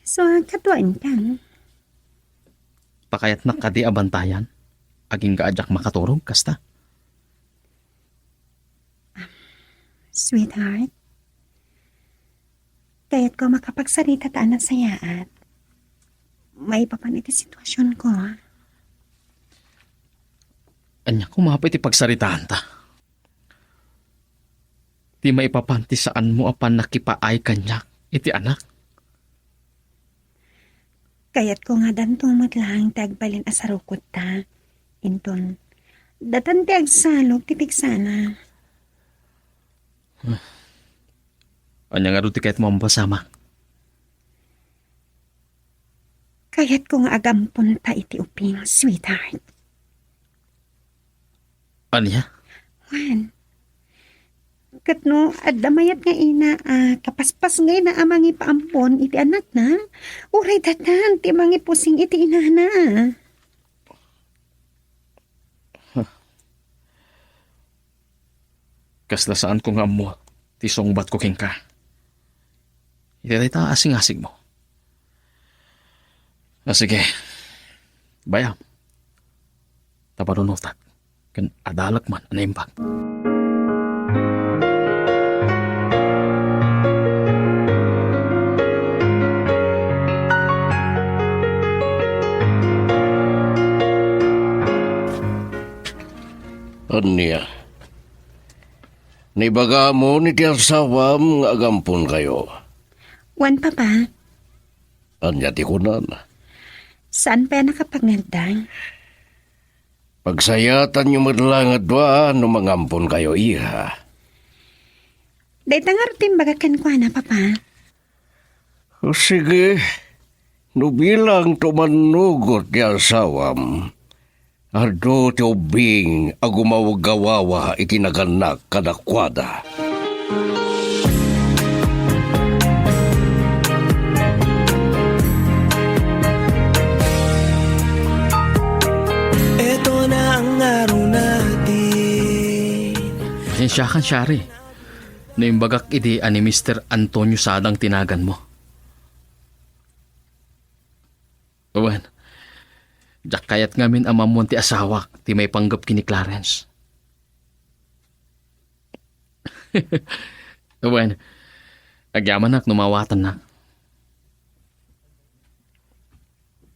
So, kaduaenka. Pakayatnak kadi a bantayan? Agingga a diak makaturog, kasta? Sweetheart, kayatko a makapagsarita ta a nasayaat. Maipapan iti situasionko. Ania koma pay ti pagsaritaanta? Ti maipapan ti saanmo a pannakipaay kaniak iti anak? Kayatko nga danto met laeng ti agbalin a sarukotta. Inton, datan ti agsalog ti pigsana. Ania ngarud ti kayatmo a mapasamak? Kayatko nga agamponta iti uping, sweetheart. Ania? Wen, ket no adda mayat nga ina a kapaspasngayna a mangipaammo iti anakna, uray datan ti mangipusing iti inana. Huh. Kasla saanko nga ammo ti sungbatko kenka. Iti dayta a asingasigmo. A, sige. Bayam. Ta panunotak ken adalek man a naimbag. Ania? Naibagamon iti asawam nga agamponkayo? Wen, Papa. Ania ti kunana? Saan pay a nakapangngeddang? Pagsayatanyo met la nga dua no mangamponkayo, iha. Dayta ngarud ti imbagak kenkuana, Papa. O sige, no bilang tumannugot ti asawam, adu ti ubbing a gumawgawawa iti nagannak kadakuada. Ito na ang araw natin. Pasensiakan, Shari. No imbagak idi a ni Mister Antonio Sadang ti naganmo. Wen, diak kayat ngamin a maammuan ti asawak ti maipanggep ken ni Clarence. Wen, agyamanak no maawatannak.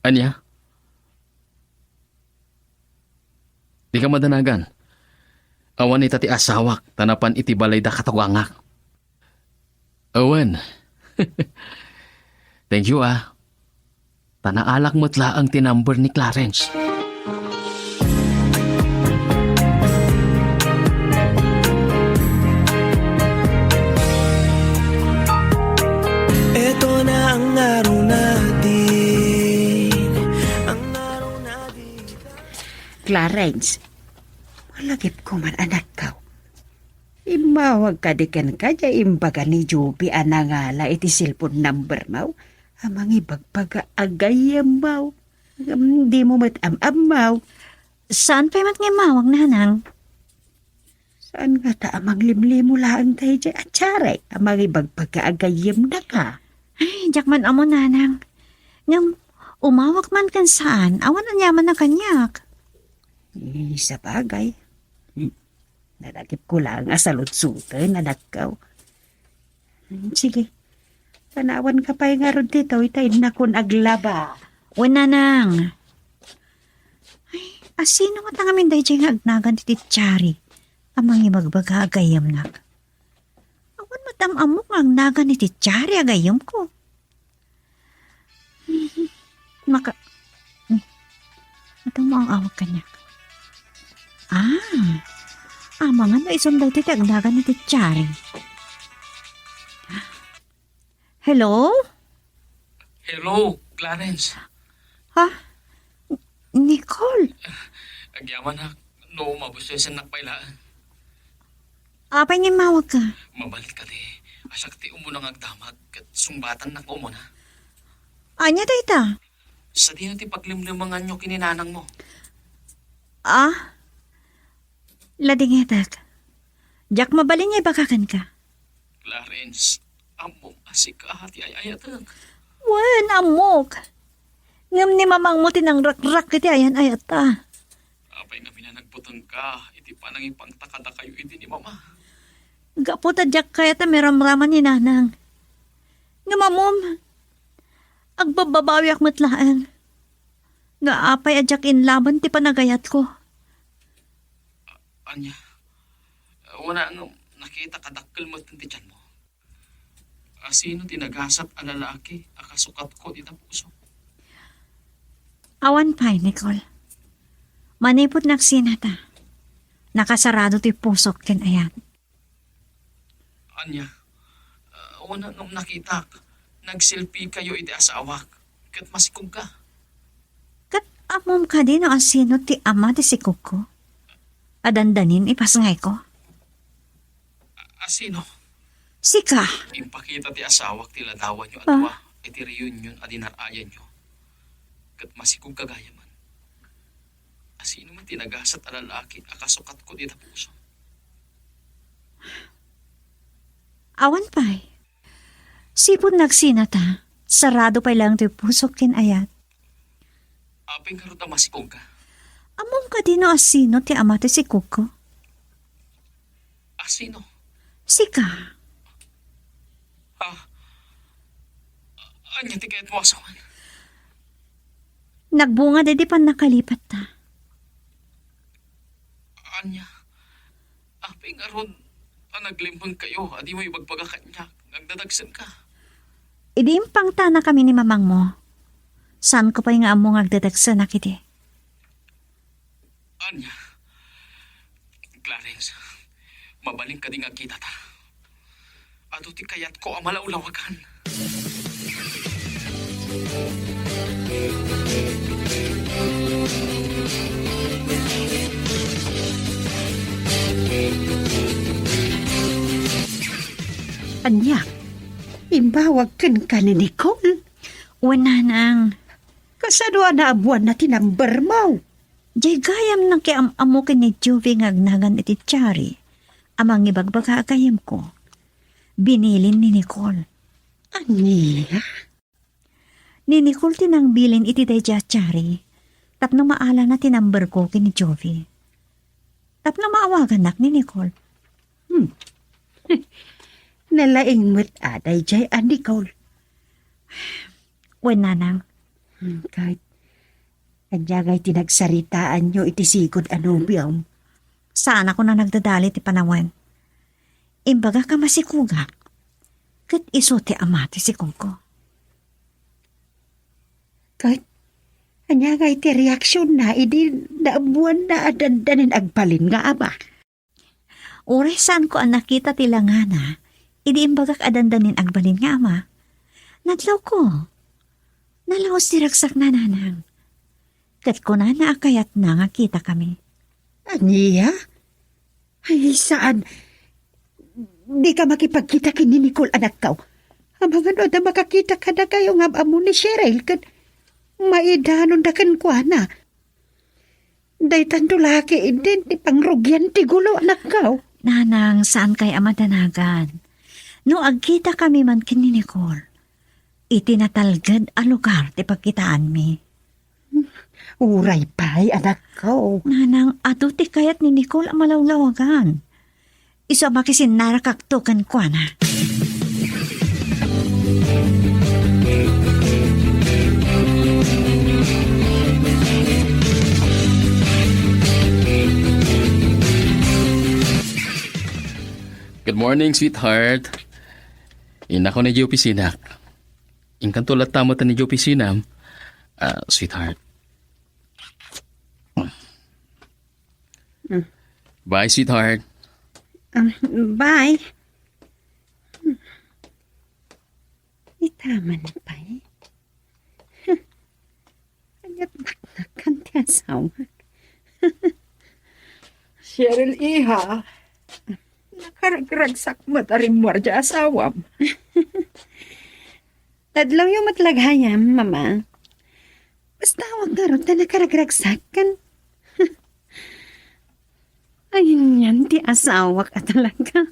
Ania? Dika madanagan. Awan ita ti asawak ta napan iti balayda katugangak. Wen. Thank you, ah. Ta naalak met laeng ti number ni Clarence. Ito na ang araw natin, ang araw natin. Clarence, malagipko man, anakko. Immawag kadi kenka diay imbaga ni Joby a nangala iti cellphone number mo a mangibagbaga a gayyemmo. Ngem dimo met am-ammo. Saan pay met nga immawag, nanang? Saan ngata a manglimlimo laeng daydiay a tiarek a mangibagbaga a gayyemnaka? Ay, diak man ammo, nanang. Ngem umawag man ken saan, awan aniaman a kaniak. Eh, sabagay. Hmm. Nalagipko laeng a saludsoten, anakko. Hmm, sige. Panawanka pay ngarud ditoy ta innakon aglaba. Wen, nanang. Ay, asino ngata ngamin daydiay nga agnagan iti tiari a mangibagbaga a gayyemnak? Awan met am-ammok nga agnagan iti tiari a gayyemko. Maka-, ni-, adda mo ang awag kaniak. Ah, amangan no isun daytoy ti agnagan iti tiari. Hello? Hello, Clarence. Ha? Nicole? Agyamanak no mabusisennak pay laeng. Apay nga immawagka? Mabalin kadi a siak ti umuna nga agdamag ket sungbatannak nga umuna. Ania dayta? Sadino ti paglimlimenganyo ken ni nanangmo? Ah? Ladingetek. Diak mabalin nga ibaga kenka. Clarence, ammom a sika ti ay-ayatek. Wen, ammok. Ngem ni mamangmo ti nangrakrak iti ayan-ayatta. Apay ngamin a nagbutengka iti panangipangta kadakayo idi ni Mama? Gapu ta diak kayat a miramraman ni Nanang. Ngem ammom, agbabbabawiak met laeng. Nga apay a diak inlaban ti panagayatko? A-, ania? Wen, ngem nakitak a dakkel met ti tianmo. Asino ti nagasat a lalaki a kasukatko dita puso? Awan pay, Nicole. Manipud nagsinata, nakasarado ti pusok ken ayat. Ania? Ah, wen, ngem nakitak, nagselfiekayo iti asawak, ket masikogka. Ket ammom kadi no asino ti ama ti sikogko? A dandanin ipasngayko? A-, asino? Sika. Impakita ti asawak ti ladawanyo a Ah. dua iti reunion a dinar-ayanyo. Ket masikogka gayamen. Asino man ti nagasat a lalaki a kasukatko dita puso? Awan pay. Sipud nagsinata, sarado pay laeng ti pusok ken ayat. Apay ngarud a masikogka? Ammom kadi no asino ti ama ti sikogko? Asino? Sika. Ah, ania ti kayatmo a sawen? Nagbunga daydi pannakalipatta. Ania? Ngarud, a naglimmengkayo, a dimo ibagbaga kaniak nga agdadagsenka. Idi impangtanakami ni mamangmo, saanko pay nga ammo nga agdadagsenak idi. Ania? Clarence, mabalin kadi nga kitata? Adu ti kayatko a malawlawagan. Ania? Imbawag kenka ni Nicole? Wen, nanang. Kasano a naabuanna ti number mo? Jay gayam nakiam-ammo ken ni Juvie nga agnagan iti Chari a mangibagbaga a gayamko. Binilin ni Nicole. Ania? Ni Nicole ti nangbilin iti daydiay a Chari tapno maalana ti number ko ken ni Juvie. Tapno maawagannak ni Nicole. Hmm. Nalaing met a daydiay a Nicole. Wen, nanang. Hmm, ket ania ngay ti nagsaritaanyo iti sigud a nobiom? Saanakon a nagdadalit ti panawen. Imbagak a masikogak, ket isu ti ama ti sikogko. Ket ania ngay ti reaksionna idi naabuanna a dandanin agbalin nga ama? Uray saanko a nakita ti langana idi imbagak a dandanin agbalin nga ama, nadlawko. Nalaos ti ragsakna, nanang. Ket kunana a kayatna nga kitakami. Ania? Ay, saan. Dika makipagkita ken ni Nicole, anakko. Amangan no adda makakita kadakayo nga am-ammo ni Cheryl ket maidanonda kenkuana. Daytanto la ketdin ti pangrugian ti gulo, anakko. Nanang, saankay a madanagan. No agkitakami man ken ni Nicole, iti natalged a lugar ti pagkitaanmi. Uray pay, anakko. Nanang, adu ti kayat ni Nicole a malawlawagan. Isu a makisinnarakakto kenkuana. Good morning, sweetheart. Innakon idiay opisinam. Inkanto latta met idiay opisinam, ah, sweetheart. Mm. Bye, sweetheart. Ah, bye. Ita man pay. Kayat naknakan ti asawa. Cheryl, iha, nakaragragsak met a rimmuar ti asawam. Tadlawyo met la gayam, Mama. Basta awan ngarud ta nakaragragsak ken. Ay, nian ti asawak a talaga.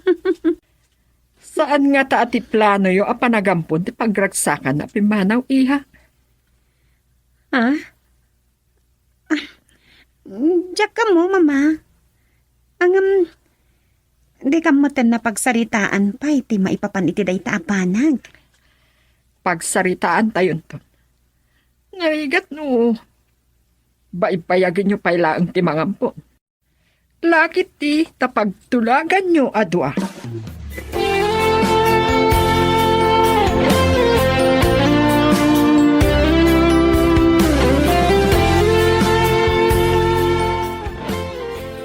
Saan ngata a ti planoyo a panagampon ti pagragsakan a pimmanaw, iha? Ha? Ah, diak ammo, Mama. Ngem, dikam metten napagsaritaan pay ti maipapan iti dayta a banag. Pagsaritaantayonton. Narigat no baybayagenyo pay laeng ti mangampon. Lakit ti ta pagtulaganyo a dua.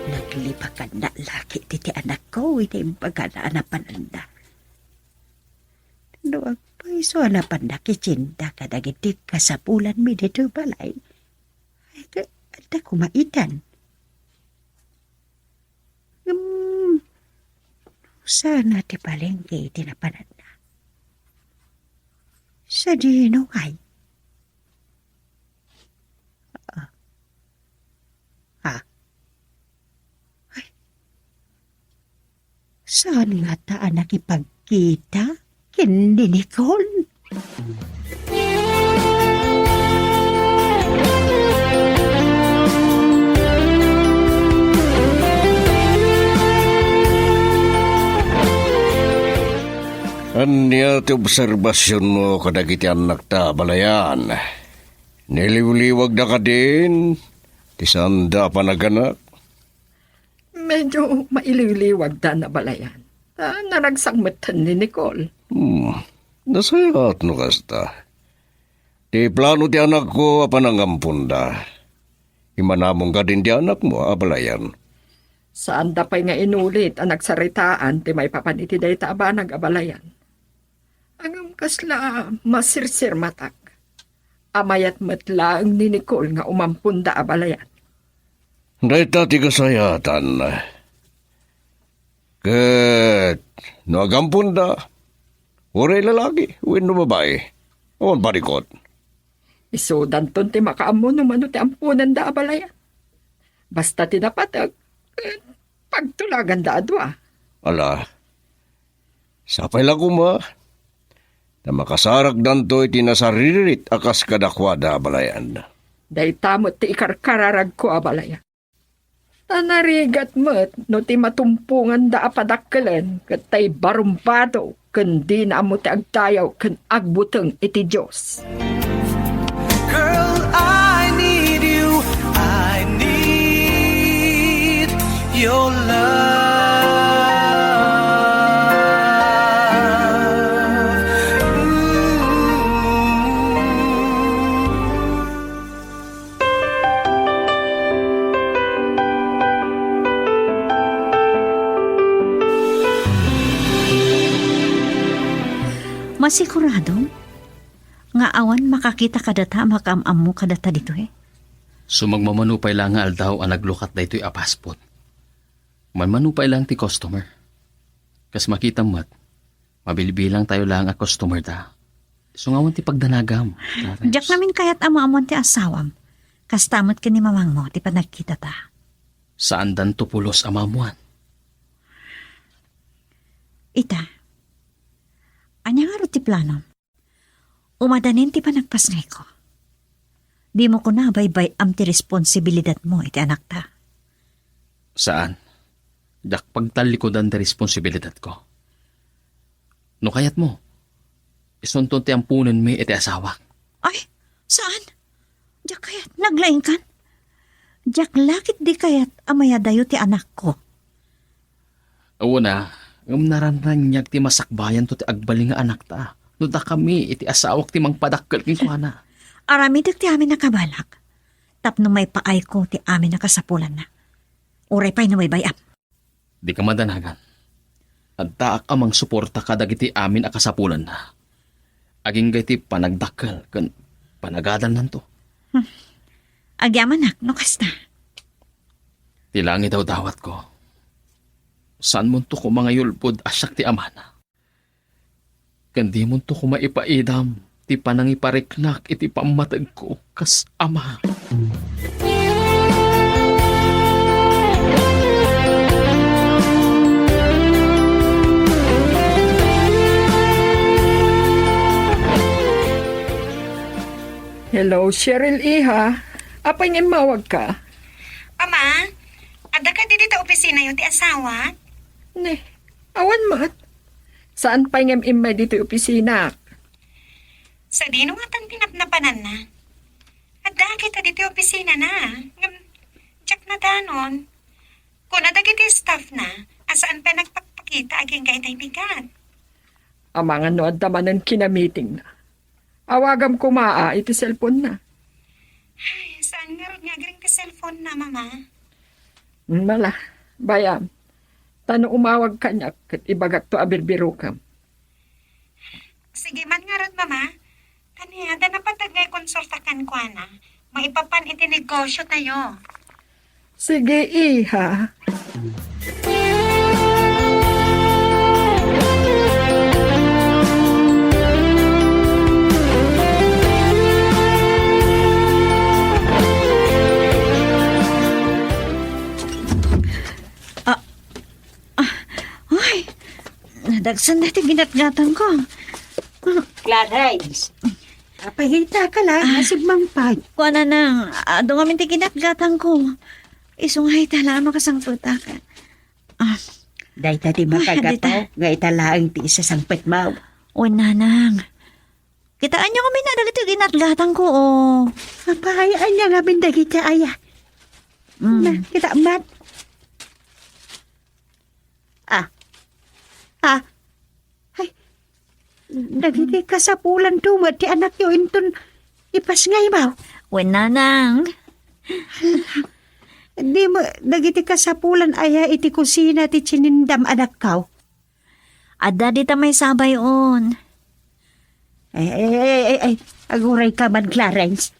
Naglipakanna lakit ti, ti anakko iti imbagana a napananda. No agpayso a napanna kitienda kadagiti kasapulanmi ditoy balay, ay, adda koma itan. Ngem, sana ti palengke iti napananna. Sadino ngay? Ah. Ha? Ay. Saan ngata a nakipagkita ken ni Nicole? Ania ti obserbasionmo kadagiti annakta a balayan? Niliwliwagda kadin ti saanda a panaganak? Medyo mailiwliwagdan, abalayan. Ta naragsak metten ni Nicole. Hmm, nasayaat no kasta. Ti plano ti anakko a panangamponda. Imanamong kadin ti anakmo, abalayan. Saanda pay nga inulit a nagsaritaan ti maipapan iti dayta a banag, abalayan. Ngem kasla masirsirmatak a mayat met laeng ni Nicole nga umamponda, abalayan. Dayta ti kasayaatan. Ket no agamponda, uray lalaki wenno babai, awan parikot. Isudanton ti makaammo no mano ti amponanda, abalayan. Basta ti napateg, ket pagtulaganda a dua. Ala, sapay la koma, ta makasarakdanto iti nasaririt a kas kadakuada, abalayan. Dayta met ti ikarkararagko, abalayan. Ta narigat met no ti matumponganda a padakkelen ket tay barumbado ken dina ammo ti agdayaw ken agbuteng iti Dios. Girl, I need you. I need your love. Mm. Masiguradom nga awan makakita kadata a makaam-ammo kadata ditoy? Sumagmamano pay la nga aldaw a naglukat daytoy a fast food. Manmano pay lang ti customer. Kas makitam met, mabilbilang tayo lang a customer da. Isu nga awan ti pagdanagam, Clarence. Diak ngamin kayat a maammoan ti asawam. Kasta met ken ni mamangmo ti panagkitata. Saandanto pulos a maammoan. Ita, ania ngarud ti planom? Umadanin ti panagpasngayko. Dimo kuna a baybay-am ti responsibilidadmo iti anakta. Saan. Diak pagtallikudan ti responsibilidadko. No kayatmo, isunton ti amponenmi iti asawak. Ay, saan? Diak kayat, naglaingkan. Diak la ketdi kayat a mayadayo ti anakko. Awan a, ngem nararaniag ti masakbayanto ti agbalin nga anakta. No dakami iti asawak ti mangpadakkel kenkuana. Aramidek ti amin a kabalak. Tapno maipaayko ti amin a kasapulanna. Uray pay no baybay-am. Dika madanagan. Addaak a mangsuporta kadagiti amin a kasapulanna. Agingga iti panagdakkel ken panagadalnanto. Hmm. Agyamanak no kasta. Ti lang idawdawatko. Saanmonto koma nga yulbod a siak ti amana. Ken dimonto koma ipaidam ti panangipariknak iti pammategko kas ama. Hello, Cheryl, iha. Apay nga immawagka? Ama, adda kadi dita opisinayo ti asawak? Ne, awan met. Saan pay ngem immay ditoy opisina? Sadino ngatan ti napnapananna? Adda kita ditoy opisinana, ngem diak nadanon. Kuna dagiti staffna a saan pay nagpakpakita agingga itay bigat. Amangan no adda manen kinamitingna. Awagam koma a iti cellphone-na. Ay, saan ngarud nga agring ti cellphone-na, Mama? Mala, bay-am. Ta no umawag kaniak, ket ibagakto a birbirokem. Sige man ngarud, Mama. Ania, adda napateg nga ikonsulta kenkuana maipapan iti negosyo tayo. Sige, iha. Ah, ah, ay, nadagsan na ti ginatgatangko. Clarence, apay nga ita ka lang, Ah. Asibmang pay. Kuana nang, adu ngamin ti ginatgatangko. Isu nga ita lang makasangpet ka. Ah. Dayta ti Ah, makagataw dita. Nga ita laeng ti isasangpetmo. Wen, nanang. Kitaenyo ngamin a dagiti ginatgatangko, o. Apay, ania ngamin dagiti aya? Mm. Na, kita met. Ha? Ay, dagiti kasapulanto met ti anakyo inton ipasngaymaw. Wen, nanang. Di mo, dagiti kasapulan aya iti kusina ti chinindam, anakko? Adda dita maysa bay-on. Ay, ay, ay, ay, ay, aguray ka man, Clarence.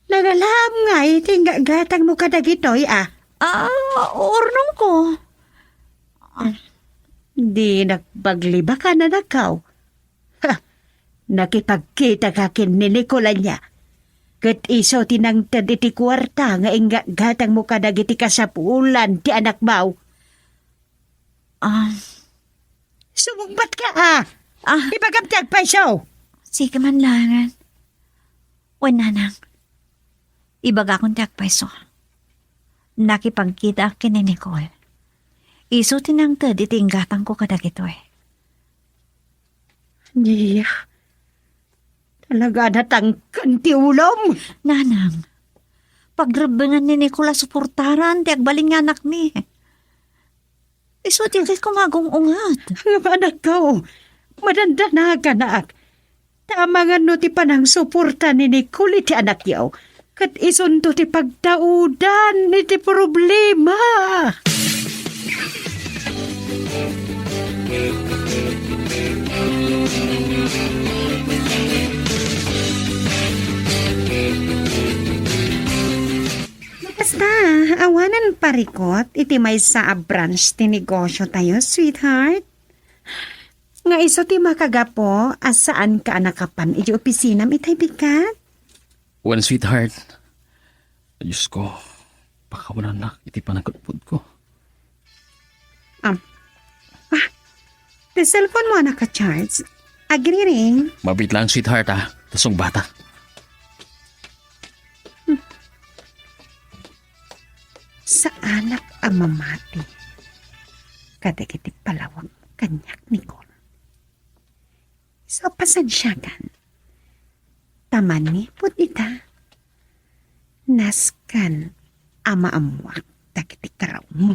Nagalaam nga iti inggatangmo kadagitoy, a? Ah, urnongko. Ah, di nakbaglibakan, anakko. Ha, nakipagkita ka ken ni Nicole ania. Ket isu ti nangted iti kuarta nga inggatangmo kadagiti kasapulan ti anakmo. Ah. Sumungbat ka, a? Ah. Ibagam ti agpayso. Sige man laengen. Wen, nanang. Ibagakon ti agpayso. Nakipagkitaak ken ni Nicole. Isu ti nangted iti inggatangko kadagitoy. Nia, talaga natangken ti ulom. Nanang, pagrebbengan ni Nicole a suportaran ti agbalin nga anakmi. Isu ti kayatko nga agung-unget. Ngem anakko, madandanaganak. Ta amangan no ti panangsuporta ni Nicole iti anakyo, ket isunto ti pagtaudan iti problema. Kasta, awanen parikut iti maysa a branch ti negosyo tayo, sweetheart. Nga isu ti makagapu a saanka a nakapan iti opisinam itay bigat? Wen, sweetheart. Diyos ko, pakawanak iti panagkutputko. Um, ah, ti cellphone mo a naka-charge? Agriring. Mabiit lang, sweetheart, ah. Ta sungbatak. Hmm. Saanak a mamati kadagiti palawag kaniak, Nicole. So, pasensiakan. Ta manipud ita, nasken a maammoak dagiti karaw mo.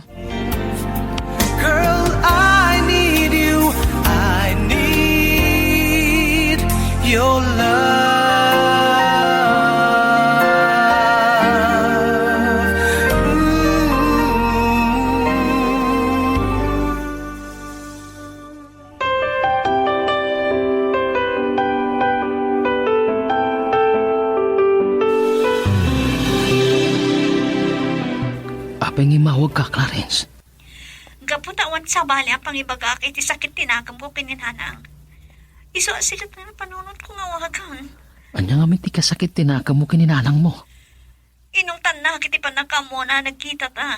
Girl, I need you. I need your love. Mm. Apay nga immawagka, Clarence? Gapu ta awan sabali a pangibagaak iti sakit ti nakemko ken ni nanang. Isu a sikat nga panunotko nga awagan. Ania ngamin ti kasakit ti nakemmo ken ni nanangmo? Inungtannak iti pannakaammoana a nagkitata.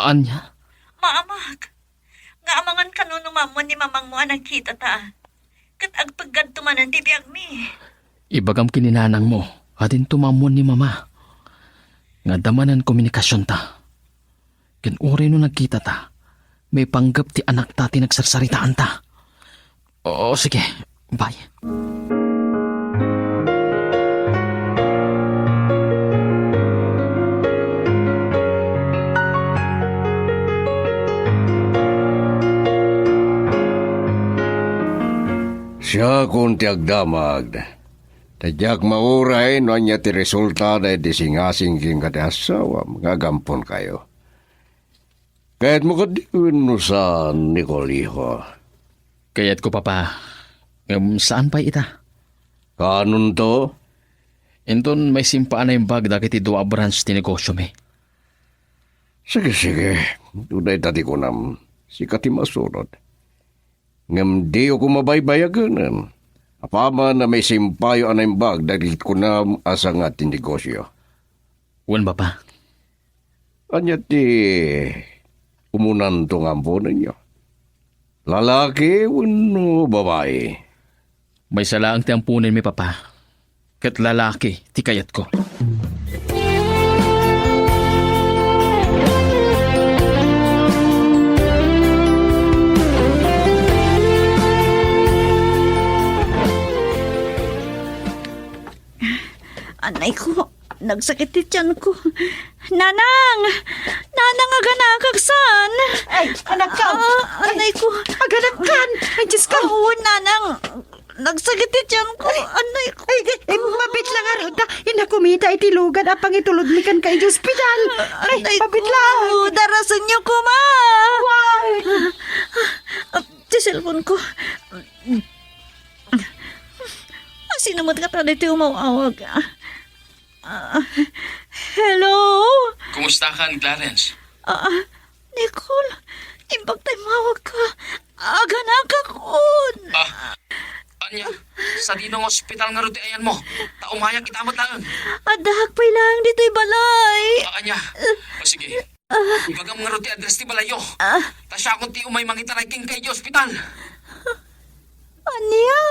Ania? Maamak. Nga amangan kano no maammoan ni mamangmo a nagkitata. Ket agpeggadto manen ti biagmi. Ibagam ken ni nanangmo a dinto maammoan ni mama nga adda manen komunikasionta. Ken uray no nagkitata, maipanggep ti anakta ti nagsarsaritaanta. Oo, sige. Bye. Siakon ti agdamag. Ta diak mauray no ania ti resulta daydi singasing kenka ti asawam nga agamponkayo. Kayatmo kadi wenno saan, Nicole, iho? Kayatko, Papa. Ngem saan pay ita? Kaanonto? Inton maisimpa a naimbag dagiti dua a branch ti negosyomi. Sige, sige. Dayta ti kunam. Sika ti masurot. Ngem diyo koma baybayagenen. Apaman a maisimpayo a naimbag dagiti kunam a sanga ti negosyo. Wen, Papa. Ania ti umunanto nga amponenyo? Lalaki wenno babai? Maysa laeng ti amponenmi, Papa. Ket lalaki ti kayatko. Anay ko, nagsakit ti tiyanko. Nanang! Nanang, aganakak saan! Ay, anak ka. Ah, anay ko. Aganakkan. Ay, Diyos ko. Ah, oo, nanang. Nagsakit ti tiyan ko. Anay ko. Ay, ay, ay, mabit lang, arod ta. Inakumita iti lugan a pangitulod mi kan ka iti ospital. Ay, anay mabit ko lang. Darasen niyo koma. Why? Ah, ti cellphone ko. Ah, sino met nga tayo ti umaw-awag? Ah, hello? Kumusta ka, Clarence? Ah, Nicole, imbag tay mawag ka. Aganakakon. Ah, anya, sadino nga ospital ngarud ti ayanmo? Ta umayak ita met laeng. Adda pay laeng ditoy balay. Ah, anya? O, sige. Ibagam ngarud ti address ti balayyo. Ah. Ta siakon ti umay mangitaray kenka iti ospital. Ania?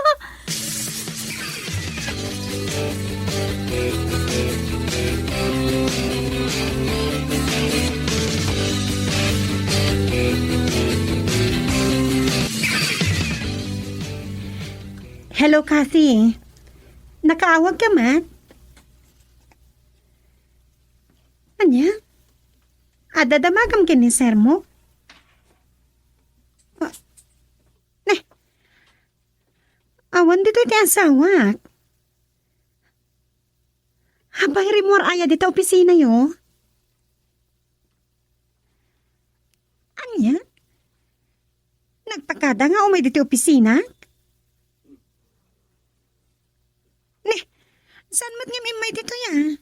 Hello, Kathy. Nakaawag ka man? Ania? Adda damagam ken ni sir mo? Ah, ne. Awan ditoy ti asawak. Apay, rimmuar aya dita opisina yo? Ania? Nagpakada nga umay ditoy opisina? Ne, saan met ngem immay ditoy, ah?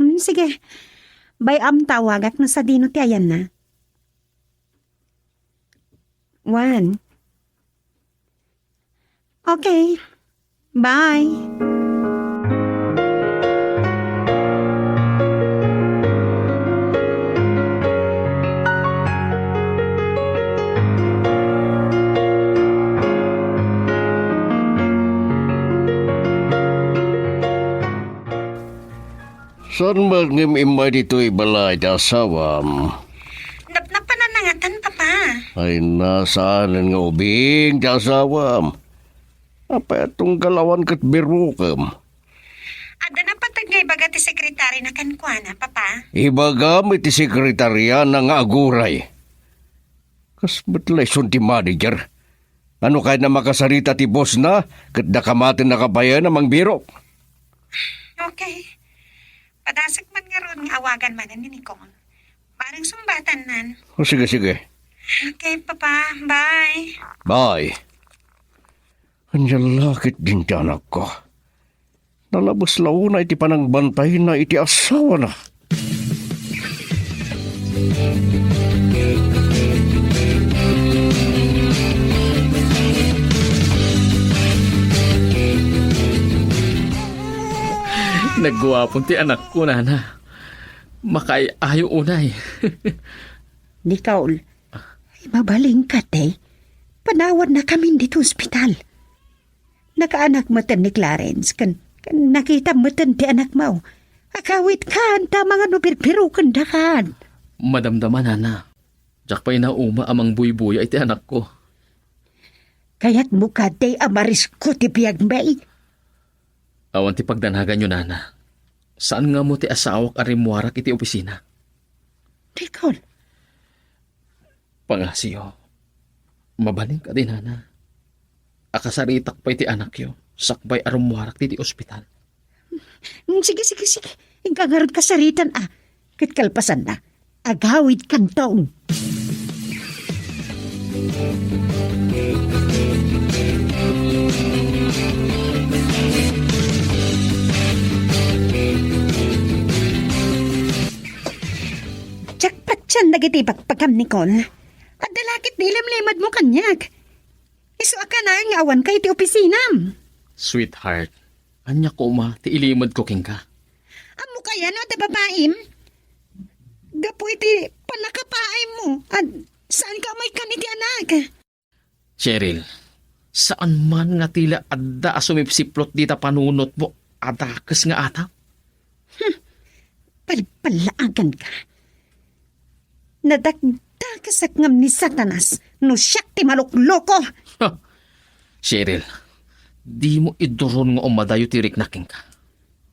Hmm, sige. Bay-am ta awagak no sadino ti ayanna. One. Okay. Bye. Saan met ngem immay ditoy balay ti asawam? Napnapananna ngatan, Papa. Ay, nasaanen nga ubing ti asawam. Apay, tunggal awan ket birokem. Adda napateg nga ibaga ti sekretarina kenkuana, Papa. Ibagam iti sekretariana nga aguray. Kas met la isun ti manager. Ano kayatna makasarita ti bossna, ket daka maten a kabaelan a mangbirok. Okay. Padasek man ngarud nga awagan manen ni Nicole. Bareng sungbatannan. O, sige, sige. Okay, Papa. Bye. Bye. Ania la ketdin ti anakko? Nalabes la unay ti panangbantayna iti asawana. Nagguapon ti anakko, nana. Makaay-ayo unay. Nicole, mabalin kadi. Panawanna kamin ditoy ospital. Nakaanak meten ni Clarence, ken, ken nakita meten ti anakmo. Agawidkan, ta mangano birbirokendakan. Madamdama, nana. Diak pay nauma a mangbuybuya iti anakko. Kayatmo kadi a marisko ti biagmi? Awan ti pagdanaganyo, nana. Saan nga ammo ti asawak a rimmuarak iti opisina. Nicole. Pangasiyo, mabalin kadi, nana. Akasaritak pay ti anakyo, sakbay a rummuarak ti, ti ospital. Mm, sige, sige, sige. Inka ngarud kasaritan, ah. Ket kalpasanna, agawidkanton. Diak patien dagiti pakpakam, Nicole. Adda la ketdi ilimlimedmo kaniak. Isu a kanayon nga awanka iti opisinam. Sweetheart, ania koma ti ilimedko kenka? Ammok aya no adda babaim? Gapu iti pannakapaaymo, a saanka a maikkan iti anak. Cheryl, saan man nga ti la adda a sumipsipplot dita panunotmo a dakes nga atap? Hmm, palpallaaganka. Nadakdakesak ngem ni Satanas no siak ti malukloko. Ha! Cheryl, dimo iduron nga umadayo ti rikna kenka.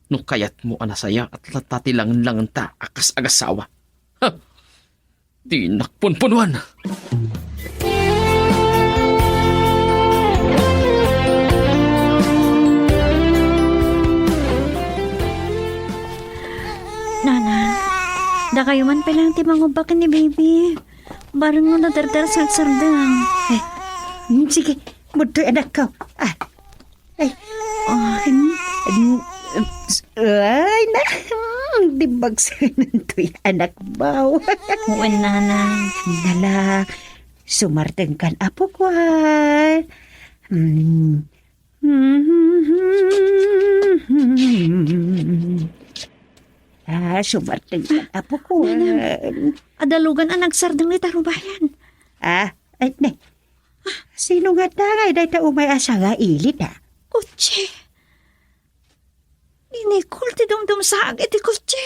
No kayatmo a nasayaat latta ti langenlangenta a kas agasawa. Ha! Dinak punpunuan! Nanang, dakayo man pay laeng ti mangubba ken ni baby. Bareng no nadardar sarsardeng. Eh, mm, sige, mudtoy anakko. Ah, ay, ah, mm, mm, ay, na, mm, di bagsanantoy anak baw. Wen, nanang. Nala, sumardengkan, apok, wen. Mm. Ah, sumardengkan, apok, wen. Nanang, adalugan a nagsardeng ni Tarubayan. Ah, ay, ne. Sino nga dangay dayta umay a sanga ili ta? Kotse. Ni Nicole ti dumdumsaag iti kotse.